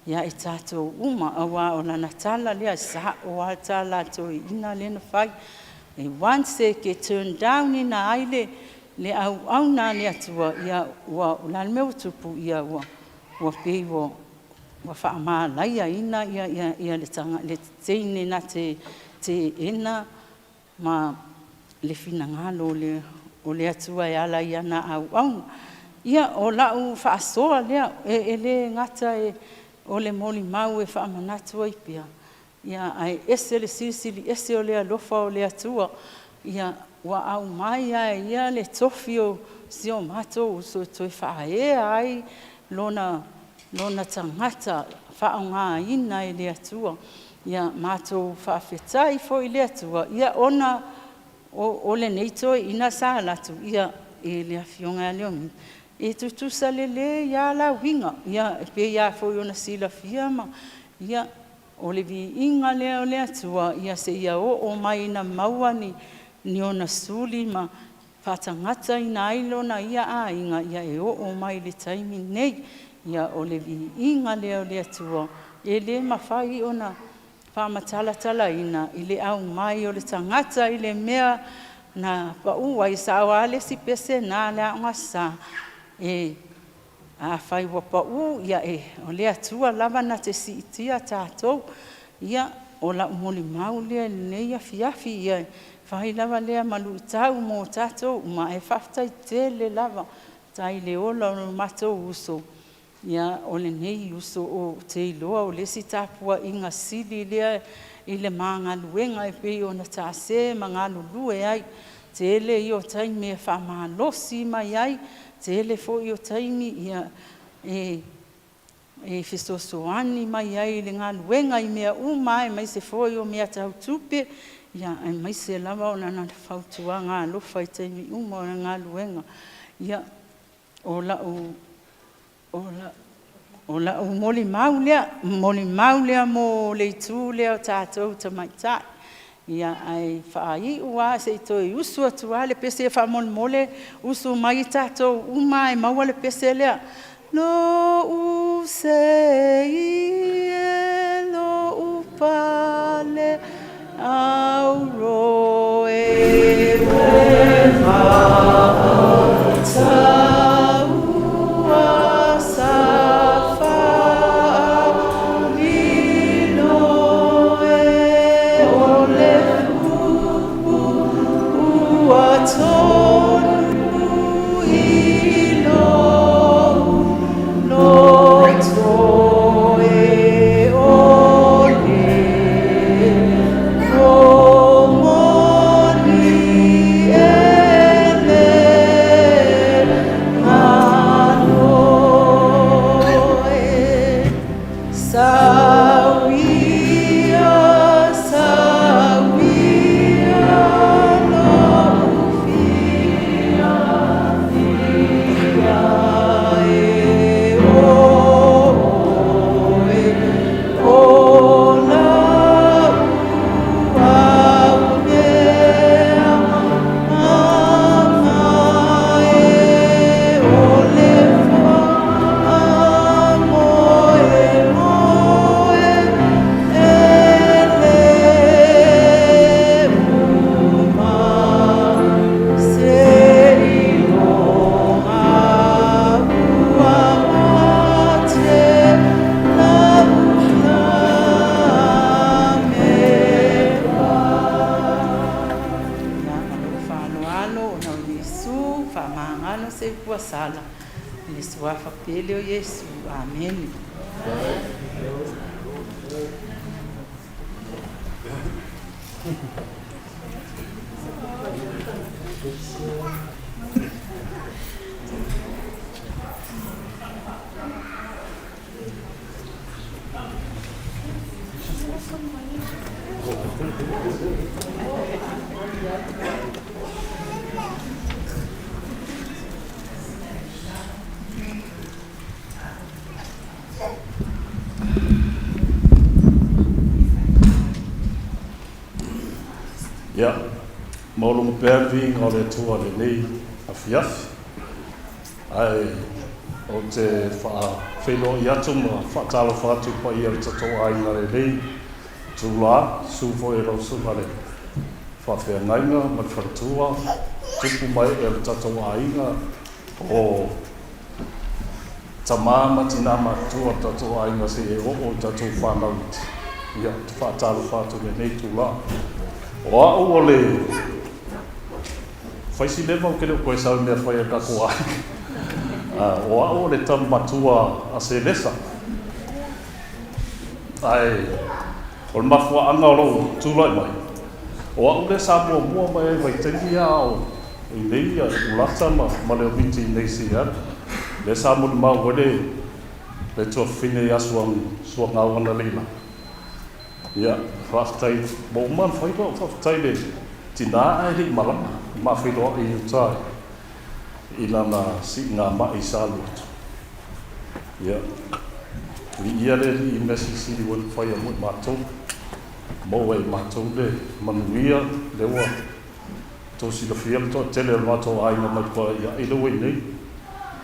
i tatou uma, aua o lana tala lea, e sao lava le tala a le toeaina lea na fai, once e turn down ina ai le auauna a le Atua, ia o le a le mea ua tupu? Ua pei ua faamalaiaina le teine na te teena ma le finagalo o le Atua e ala i ana auauna. Ia, o lau faasoa lea, e le gata o le molimau e faamanatu ai pea, ae ese le silisili ese o le alofa o le Atua, ua aumai lava e Ia le tofi o si o matou uso e toe faaea ai lona tagata faaaogaina e le Atua. Ia matou faafetai foi i le Atua, ona o lenei toeaina sa alu atu i le afioga ia Leomiti, e tutusa lelei lava la uiga, e pei lava foi ona silafia ia, o le viiga lea o le Atua, seia oo mai ina maua ni ona suli ma faatagataina ai lona ia aiga, e oo mai i le taimi lenei. Ia, o le viiga lea o le Atua, e le mafai ona faamatalatalaina i le aumai o le tagata i le mea na pau ai. E sao lava le isi pese lena a le Aoga Aso Sa, afai ua pau, ia o le Atua lava na te siitia tatou. Ia, o lau molimau lea i lenei afiafi, ia fai lava lea ma luitau mo tatou uma, ae faafetai tele lava i le ola o lo matou uso. Ia, o lenei uso ou te iloa o le isi tapuaiga sili lea i le ma galuega e pei ona tase ma galulue ai. Tele ia o taimi e faamalosi mai ai, tele foi o taimi e fesoasoani mai ai i le galuega i mea uma lava aemaise foi o mea tau tupe, aemaise lava o lana fautuaga alofa i taimi uma o le galuega. Ia, o lau molimau lea, molimau lea mo le itu lea o tatou tamaitai. Ia, ae faaiu lava se i toe usu atu lava le pese faamolemole, usu mai tatou uma lava e maua le pese lea. Lou sei e lou pale auro e, taua sa faalilo e, o le upu ua tonu i lou loto e, o le momoli e. Faamagalo ona o Iesu, faamagalo se upu a sala i le Suafa pele o Iesu. Amene. Ia, maualuga pea le viiga o le Atua i lenei afiafi. Ae ou te faafeiloai atu ma faatalofa atu i paia o le tatou aiga lelei itulā, susu foi e lau susuga le faafeagaiga ma le faletua, tupu ma ee o le tatou aiga, o tama ma tinā matutua o le tatou aiga seia oo i tatou fanau iti. Ia, ou te faatalofa atu i lenei itulā. O au o le Fai si leva ou te le o toe sau i mea fai a le tatou aiga. O au o le tama matua a Selesa. Ae o le mafuaaga o lou tulai mai, o au lea sa muamua mai ai vaitaimi a o i nei Ulata ma Leomiti i nei Seattle. Lea sa molimau ai le tuafafine ia Suangau Analeila. Ia, faafetai ua uma ona fai lau faafetai i le tina ae le i malama, ma feiloai i uta i lana siigamai sa alu atu. Ia, viia le Alii i mea silisili ua faia mo i matou, maua e i matou le manuia lea ua tou silafia le toatele o le matou aiga mai Paaiai lea ua i nei.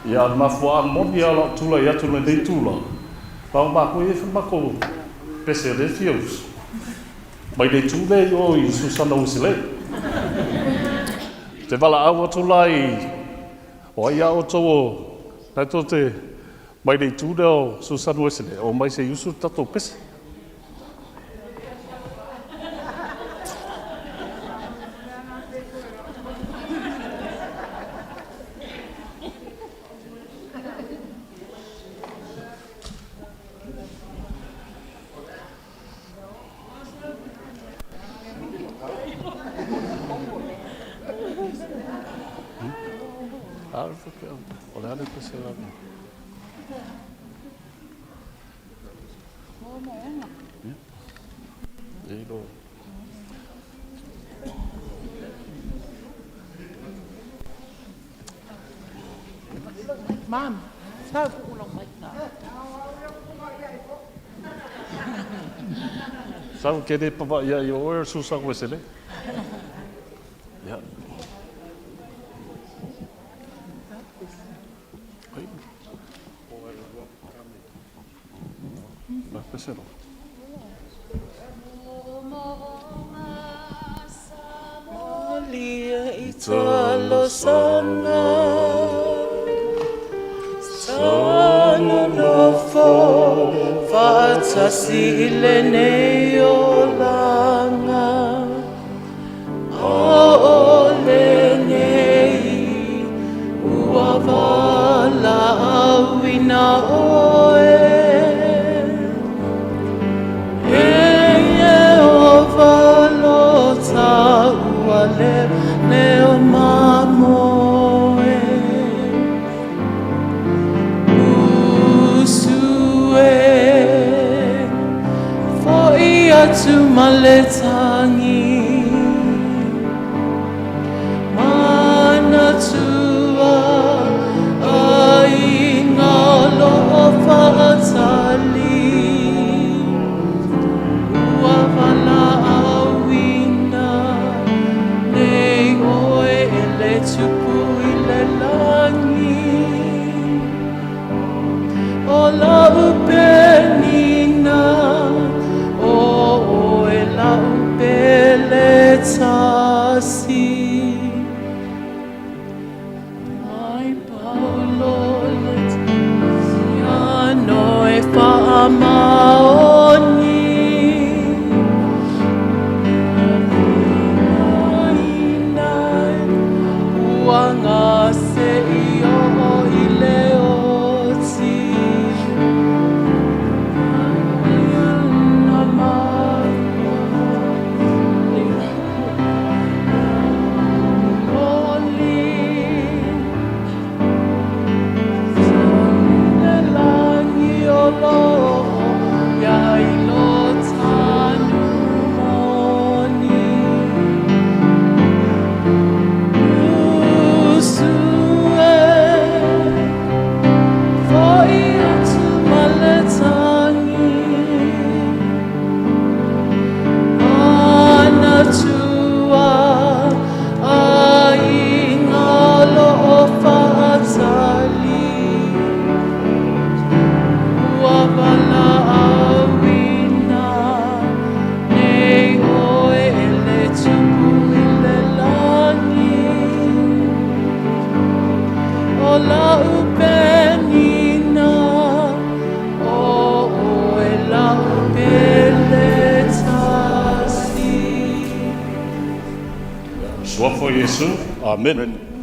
Ia, a o le mafuaaga moni lava o lau tulai atu i lenei tulaga, Pau matou e fai matou pese o lea fia usu. Mai le itu lea i o i Susana Usilei. Te valaau atu la i o ai a outou o la tou te mai le itu lea o Susana Usilei, omai se i usu le tatou pese. Sau ke le pava ia i o oe o Susan Wesele. Ia. Faatasi i lenei olaga O lenei ua valaauina oe E Ieova lo taua leo mamoe Usu e Fo'i atu ma le tagi Manatua aiga o lo o faatali Ua valaauina nei oe e le Tupu i le lagi O lau penina, o oe lau Amene.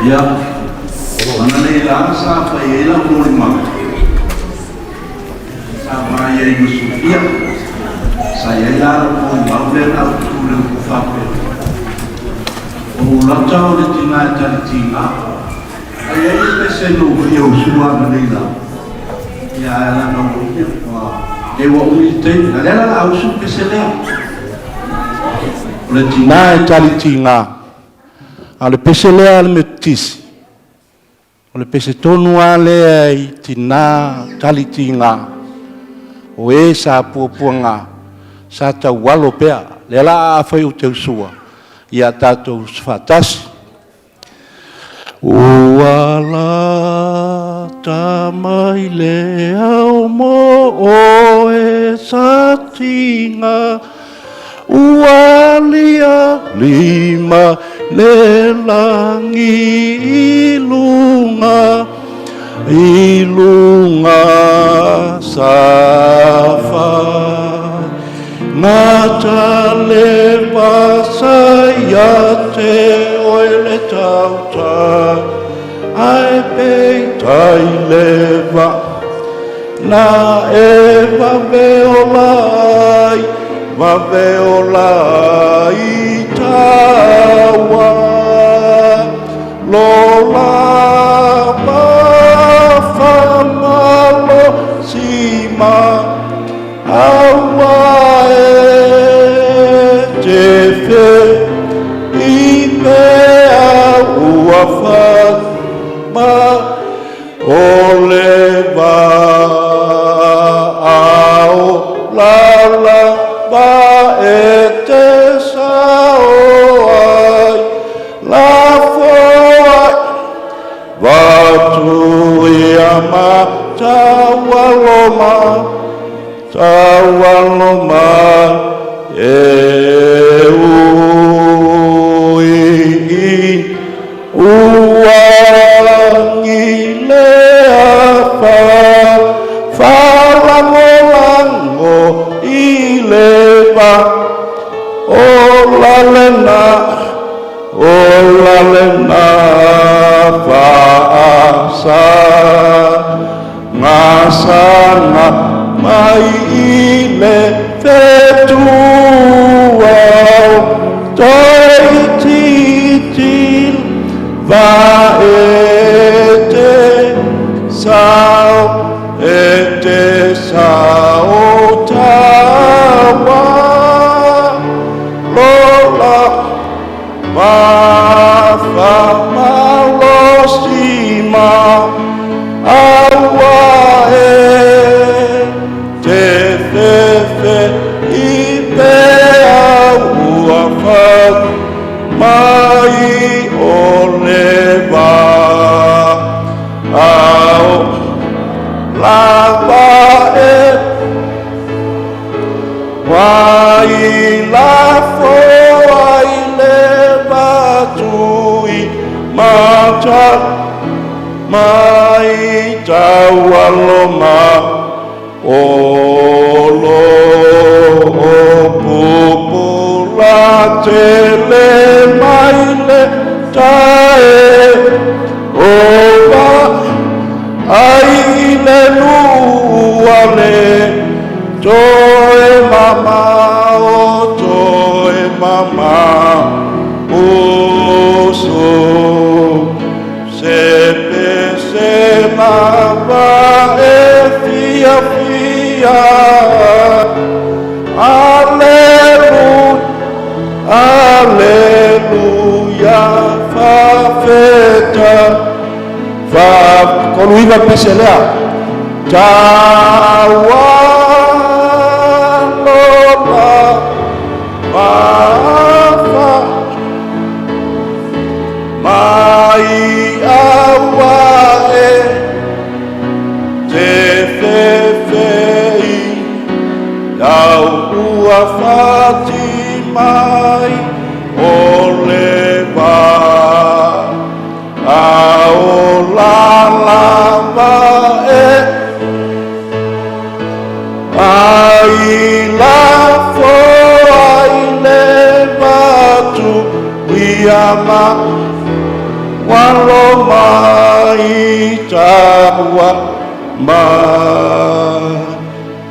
Ia, o analeila sa fai ai lau molimau, sa vaai ai ma Sofia. Sa i ai la lau molimau lea na ou tu le upu faapea, o Ulata o le tina e talitiga. Ai ai le pese na ou fia usua analeila. Ia, ae laga ua e ua umi le taimi. A lea la o le a usu le pese lea. O le tina e talitiga. A o le pese lea a le Metotisi, o le pese tonu lava lea i tina talitiga, o e sa puapuaga, sa taualo pea. Lea la afai ou te usua, ia tatou usu faatasi. Ua lata mai le ao mo oe satiga, ua liali mai le lagi i luga, i luga sa faigata le vasa ia te oe le tautai, ae peitai le vaa na e vave ola ai, vave ola ai taua. Lola ma whamalo sima aua e te fe i pea ua ma o le va'ao la va e te sao ai la foai vatu ia ma taualoma taualoma e ui uagi le afa falagolango i le va o lalena o lalena faasa gasanga mai i le fetua toi titil va e te sao e te sao tawa lola va fa sima aua e te fefe i pea ua fat mai o le va ao lava e vai la foa i le vatui mata mai taualoma o lo o pupula tele mai le tae o va ai le lua le toe mama o toe mama usu se pese lava e fia fia Alleluia Alleluia fa feta fa koluiva pese lea taua lola fa mai aua e te fefei au ua fati mai o le va ao la lava e ai la foa i le vatu ia ma Walo mai taua mai.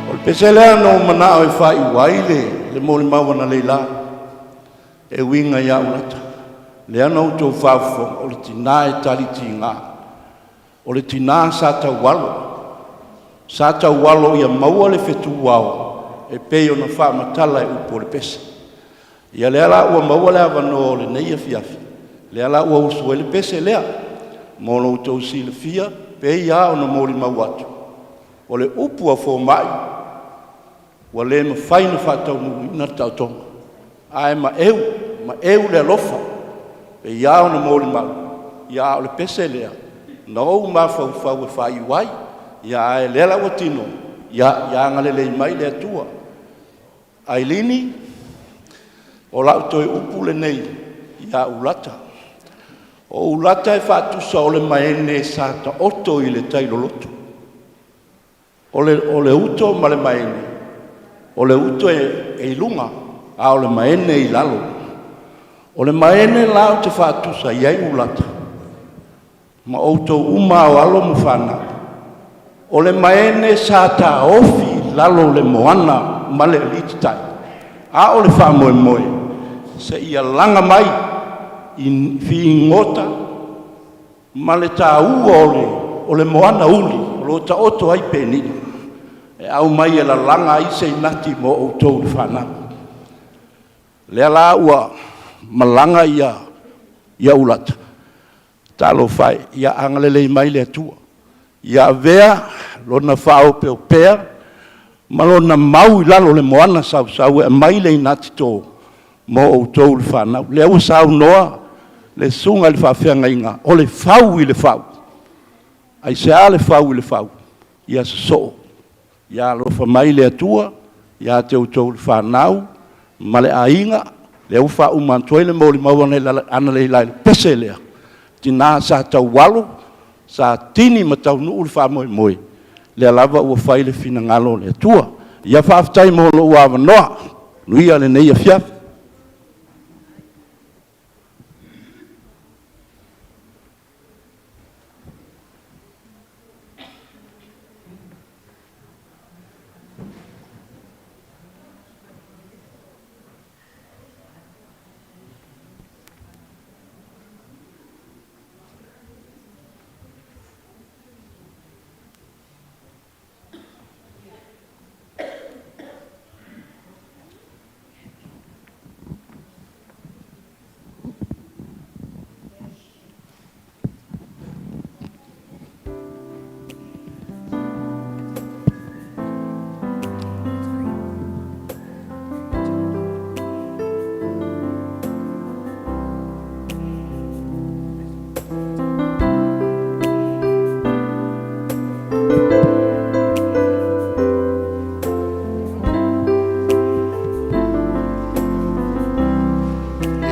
O le pese lea na ou manao e faaiu ai le molimau analeila e uiga ia Ulata. Lea na outou faafofoga, o le tina e tali tiga, o le tina sa taualo, sa taualo ia maua le fetu ao e pei ona faamatala e upu o le pese. Ia lea la ua maua le avanoa o lenei afiafi, lea la ua usu ai le pese lea mo lo outou silafia, pei lava ona molimau atu, o le upu a fomai, ua le mafai ona faataunuuina le taotoga, ae maeu, maeu le alofa, e pei lava ona molimau, ia a o le pese lea na ou mafaufau e faaiu ai, ae o lea la ua tino, ia agalelei mai le Atua. Ailini, o lau toe upu lenei ia Ulata. O Ulata e faatusa o le maene sa taoto i le tai loloto. O le uto ma le maene, o le uto e i luga, a o le maene e i lalo. O le maene la ou te faatusa i ai Ulata, ma outou uma o alo ma fanau, o le maene sa taofi i lalo o le moana ma le alititai, a o le faamoemoe, seia laga mai i figota ma le taua o le moana uli o lo o taoto ai penina, e aumai e lalaga ai se inati mo outou le fanau. Lea la ua malaga ia Ulata, talofa e, ia agalelei mai le Atua, ia avea lona faaopeopea ma lona mau i lalo o le moana sausau e aumai le inati to mo outou le fanau. Lea ua saunoa le susuga i le faafeagaiga, o le fau i le fau. Aisea le fau i le fau? Ia sosoo, ia alofa mai le Atua ia te outou le fanau ma le aiga. Lea ua faauma atu ai le molimau analeila i le pese lea, tina sa taualo, sa tini ma taunuu le faamoemoe, lea lava ua fai le finagalo o le Atua. Ia faafetai mo lou avanoa. Manuia lenei afiafi.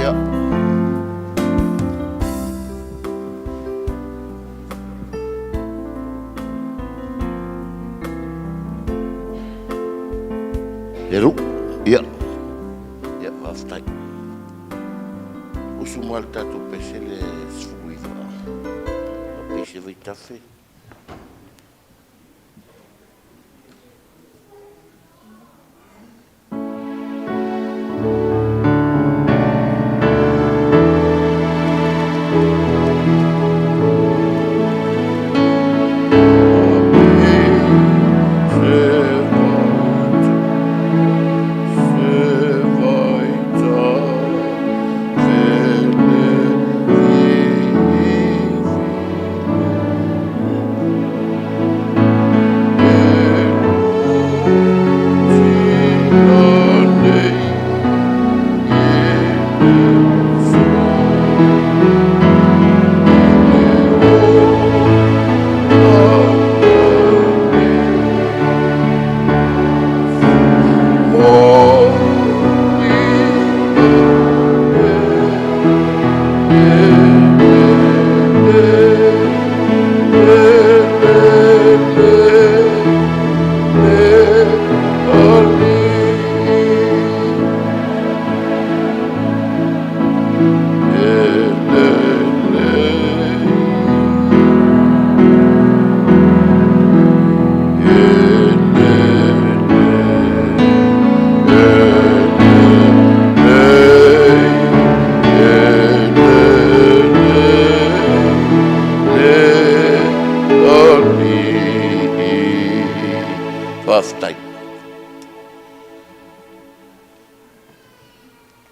Ia. Lealu'u, ia, ia faafetai. Usu mai le tatou pese le 19, Apeise Vaitafe.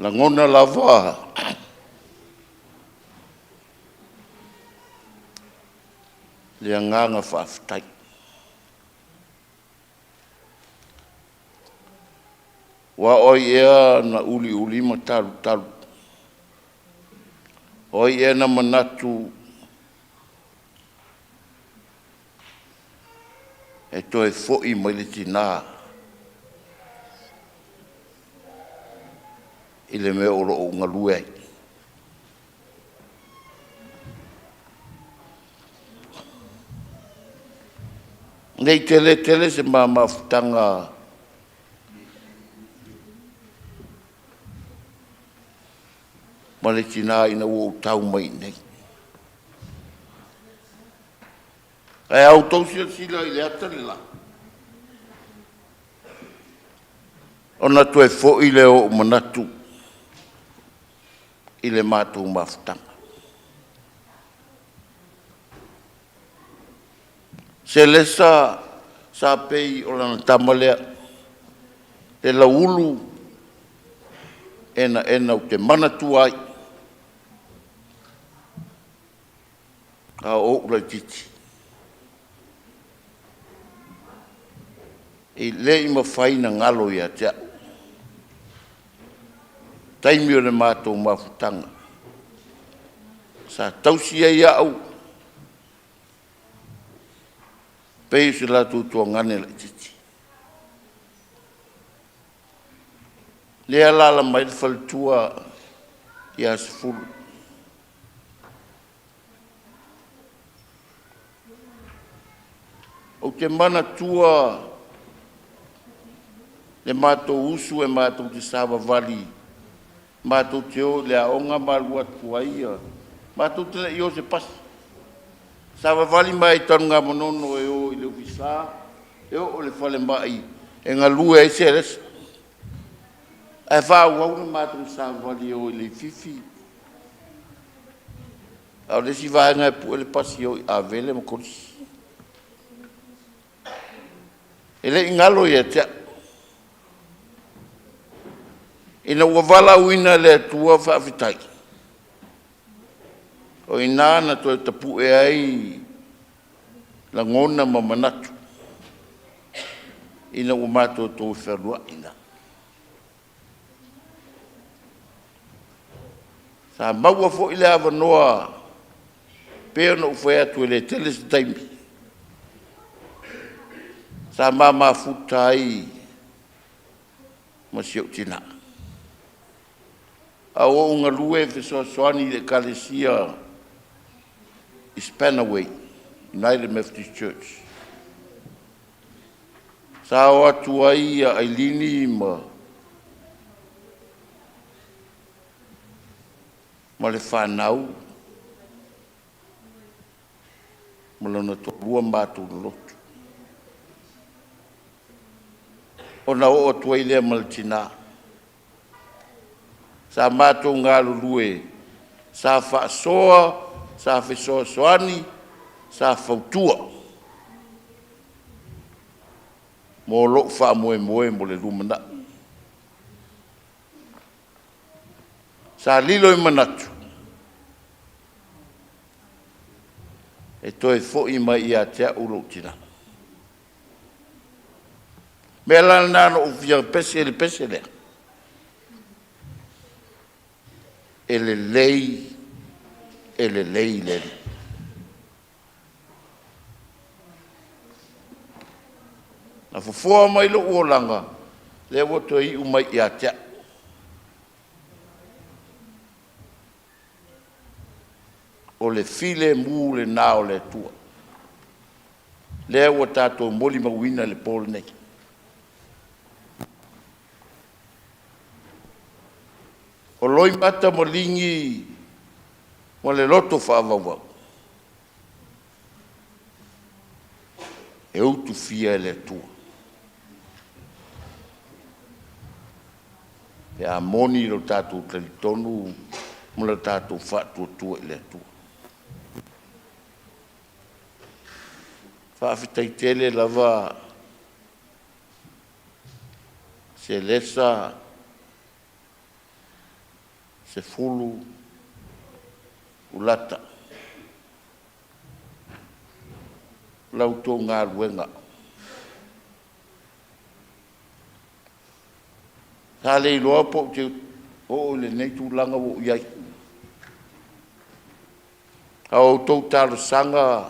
Lagona lava le agaga faafetai. Aua o ai ea na uliuli ma talutalu, o ai ea na manatu e toe foi mai le tina i le mea o lo o ou galue ai. Ne i tele tele se ma mafutaga ma le tina ina ua ou tau mai i inei. Ae a outou silasila i le ata le la, ona toe foi lea o ou manatu i le matou mafutaga. Selesa sa pei o lana tama lea, le lauulu enaena ou te manatua ai a o ou laitiiti. E le i mafai ona galo ia te au taimi o le matou mafutaga sa tausi ai au pei o se latou tuagane laitiiti. Lea e alaala mai le faletua ia Sefulu. Ou te manatua le matou usu e matou te savavali, matou te o i le aoga ma alu atu ai, matou te le i o i se pasi, savavali mai lava i Tanugamanono e o i le Ofisa, e oo i le falemai e galue ai Selesa, ae faaauau le matou savavali e o i Leififi, a o le isi vaega e pue le pasi e o i Avele ma Kolisi. E le i galo ia te au, ina ua valaauina e le Atua faafetai, o i ina na toe tapue ai lagona ma manatu ina ua matou toe feiloai. Sa maua foi le avanoa pei ona ou fai atu e le tele se taimi sa ma mafuta ai ma si ou tina, a ua ou galue e fesoasoani i le Ekalesia i Spanaway United Methodist Church. Sa o atu ai Ailini ma le fanau ma lona toalua, matou lotu ona oo atu ai lea ma le tina. Sa matou galulue, sa faasoa, sa fesoasoani, sa fautua mo lou faamoemoe mo le lumanai. Sa lilo i manatu e toe foi mai ia te au lou tina. O le mea la lena na ou fia pese ai i le pese lea, e lelei, e lelei le Alii. Na fofoa mai lou olaga, lea ua toe iu mai ia te au. O le filemu lena o le Atua, lea ua tatou molimauina i le po lenei. O loimata maligi ma le loto faavauvau, e utufia e le Atua. Pe a moni lo tatou talitonu ma lo tatou faatuatua i le Atua. Faafetai tele lava Selesa. 10 ulata la outou galuega. Sa le iloa po ou te oo i lenei tulaga ua ou i ai. A o outou talosaga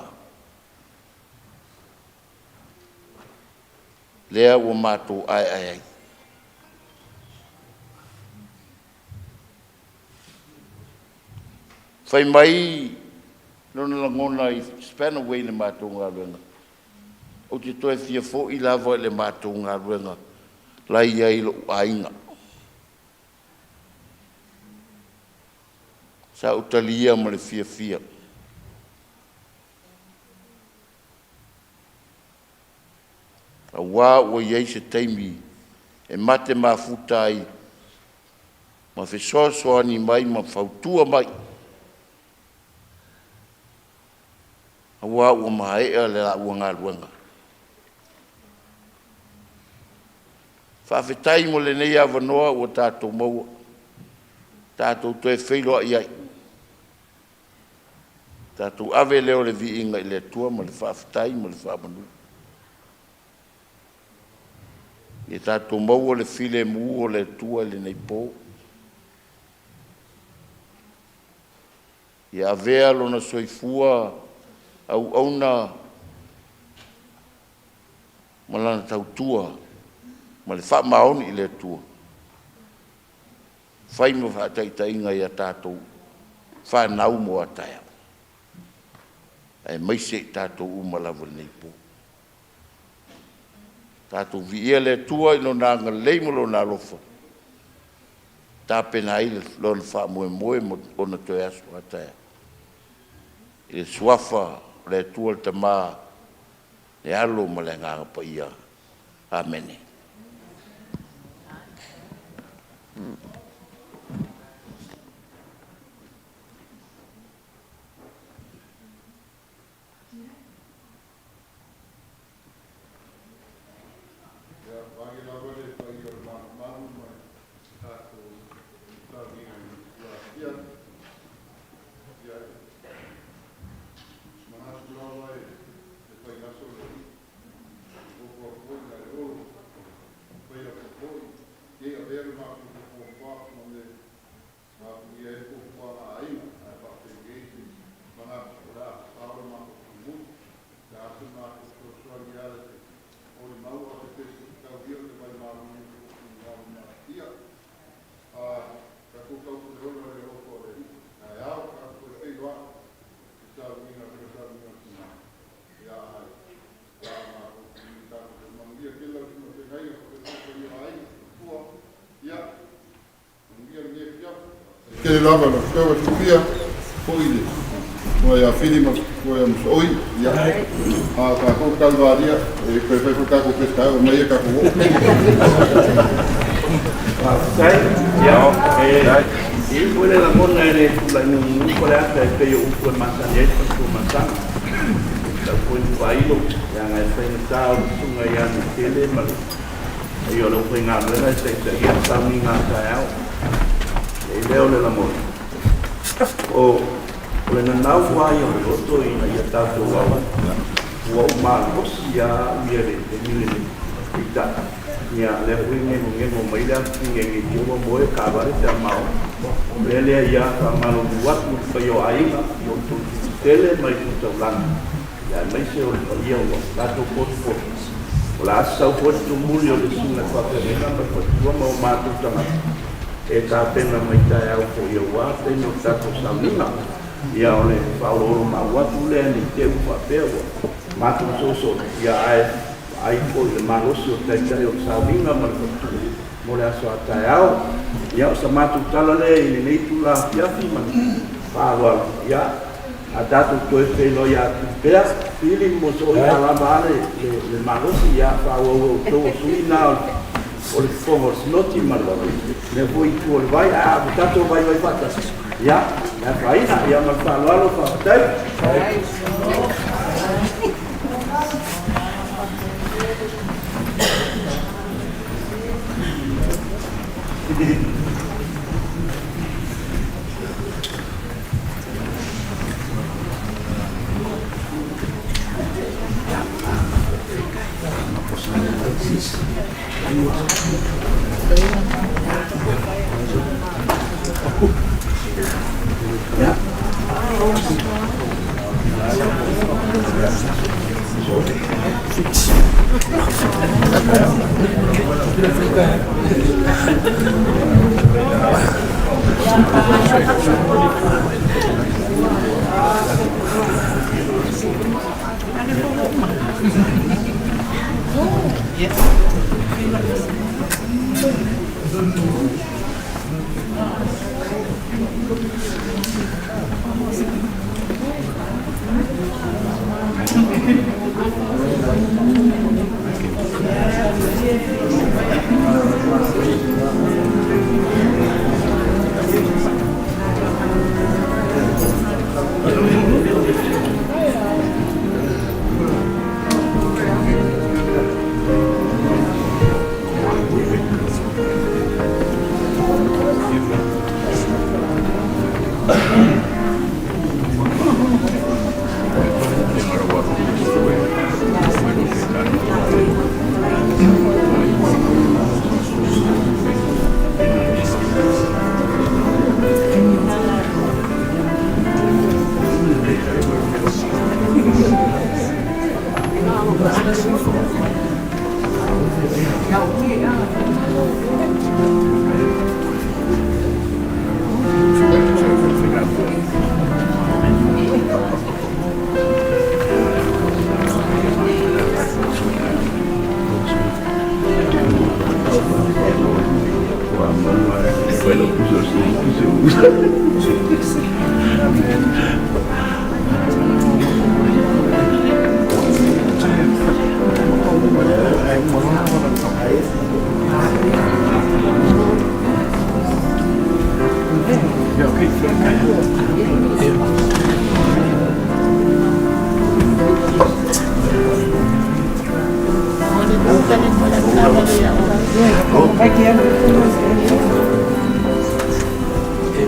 lea ua matou aeae ai. Fai mai lona lagona i Spanaway i le matou galuega, ou te toe fia foi lava i le matou galuega la i ai lou aiga. Sa ou talia ma le fiafia. Auā ua i ai se taimi e mate mafuta ai ma fesoasoani mai ma fautua mai, auā ua maea le laua galuega. Faafetai mo lenei avanoa ua tatou maua, tatou toe feiloai ai. Tatou ave lea o le viiga i le Atua ma le faafetai ma le faamanu. Ia tatou maua le filemu o le Atua i lenei po. Ia avea lona soifua auauna ma lana tautua ma le faamaoni i le Atua, fai ma faataitaiga ia tatou fanau mo a taeao, aemaise i tatou uma lava i lenei po. Tatou viia le Atua i Lona agalelei ma Lona alofa, tapena ai Lona faamoemoe mo ona toe aso a taeao. I le Suafa o le Atua le Tama, le Alo ma le Agaga Paia. Amene. Ia, vae lava le paia o le malumalu ma le tatou sauniga i le itula afiafi. Ia, manatu lava e faiaso le alii, ofo atu foi ia Leolo, fai atu foi, ia avea le matou fuafuaga ma mea na afugia ai le fuafuaga a aiga, ae faapenei se manatu o le a sao le matou filemu. Le a se matou fesoasoani e ala i se molimau a o se pese tau ia o se vaimalu i mafatia. Tatou taupuleono i le alofa o le Alii. Ae ao tatou toe feiloai i sauniga le sauniga o le tina. Ia ai la matou tatou manuia tele lau susuga i le feagaiga faapea foi paia o aiga tua. Ia manuia lenei afiafi. Tele lava lau Afioga Sofia foi le tua ia Fili ma tua ia Masooi. Ia a o tatou Kalvaria e toe fai foi tatou pese o mai e tatou oo. Faafetai. Ia, e i ai foi le lagona e le tulai mumu po le ata e pei o upu e masani ai le faletuamasaga. Lau foi ni faailo, leaga e faigata o le susuga ia Mikele ma le paia o le aufaigaluega e taitaia le sauniga a taeao. E lea o le lagona, o le nanau lava ia o le loto ina ia tatou ala ua ou malosi lava au ia i le taimi lenei. Peitai, ia lea foi e gegogego mai le afifigege i ua moe taavale pe a maea. O le mea lea ia faamalulu atu i le paia o aiga i outou tetele mai le taulaga, aemaise o le paia ua tatou potopoto. O le a sau foi le tumuli o le susuga i le faafeagaiga ma le faletua ma o matou tagata e tapena mai taeao foi aua le taimi o le tatou sauniga. Ia o le faaoloolomaau atu lea ne i te i ua faapea ua matou soosoo, ia ae vaai foi i le malosi o le taitai o le sauniga ma le faletua mo le aso a taeao. Ia o sa matou tala lea i lenei itula afiafi ma le faaaloalo. Ia a tatou toe feiloai atu pea, Fili mo sooi a lava a le malosi, ia faaauau e outou o sui na o le fofoga o le sinoti ma le mea foi i tua o le vai, ae a tatou vaivai faatasi, ia, le afaina, ia ma le faaaloalo, faafetai.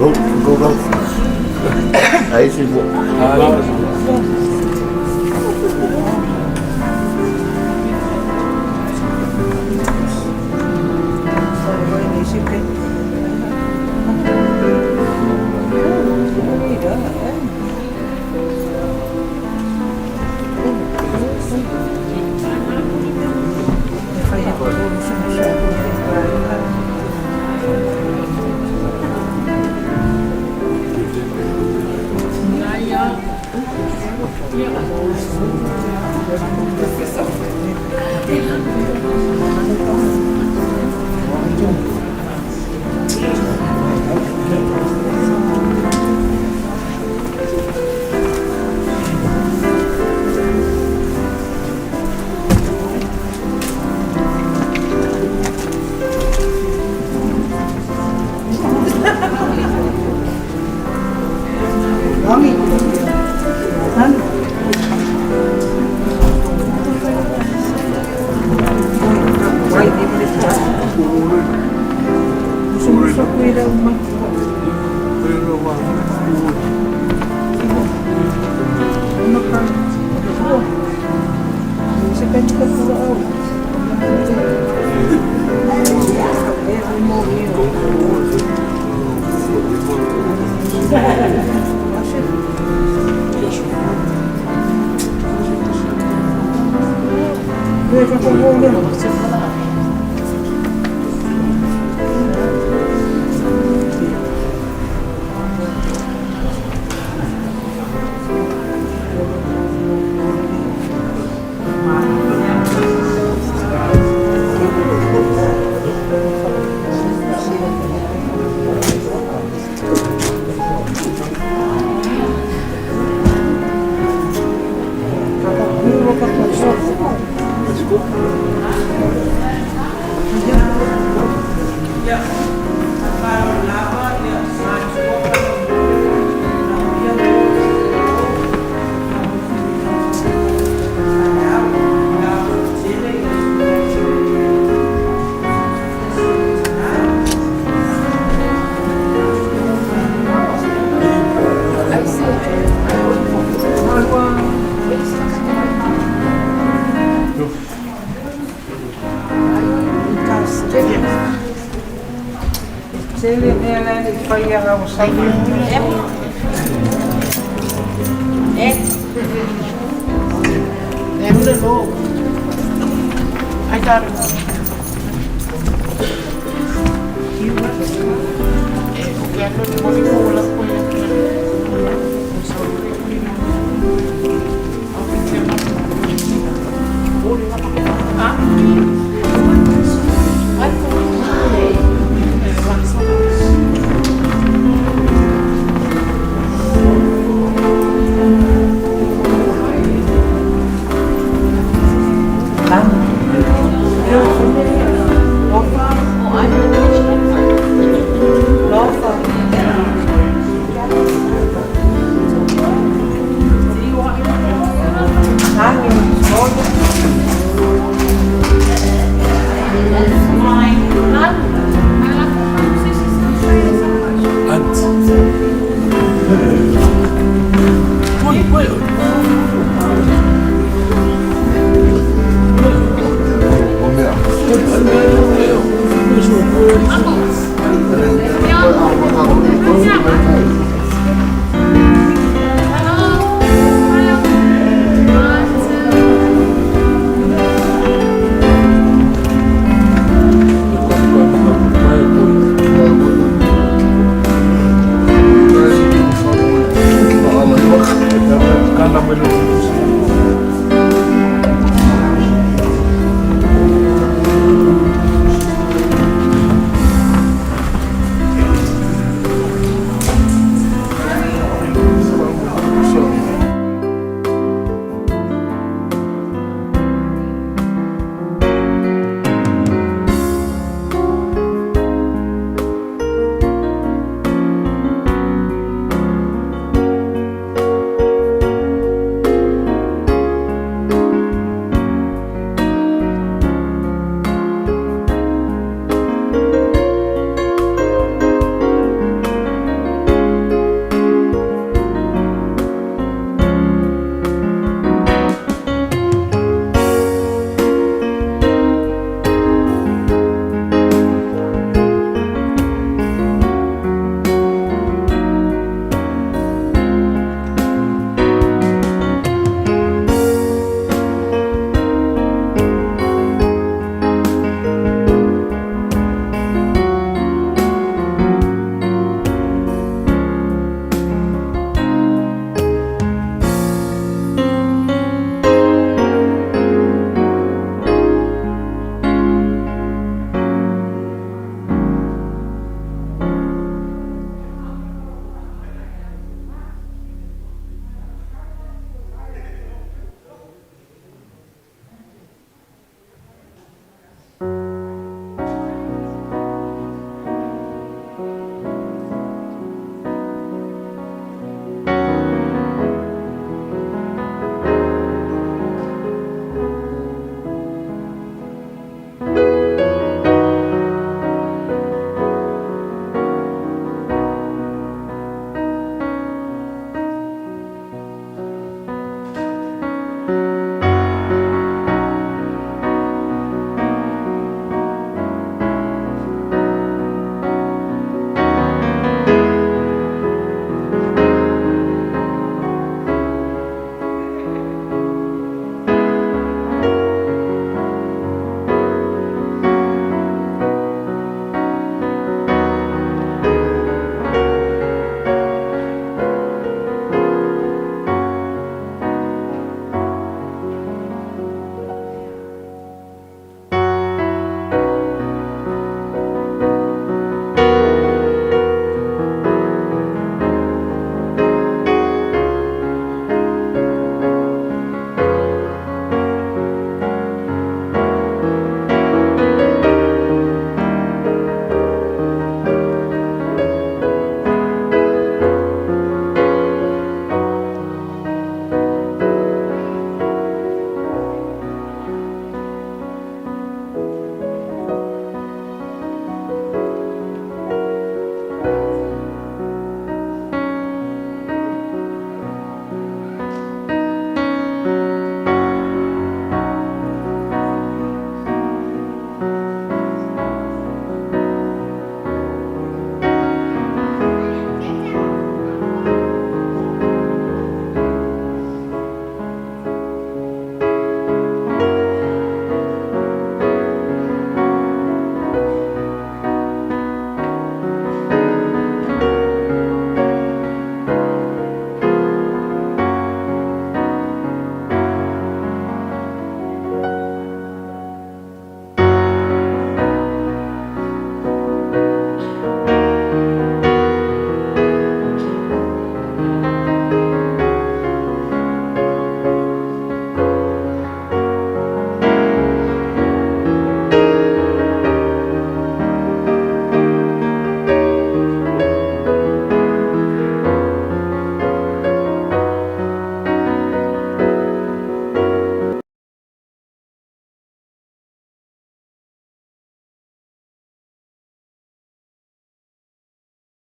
Go, go, go. Aí se vou. le i faia a ua sau.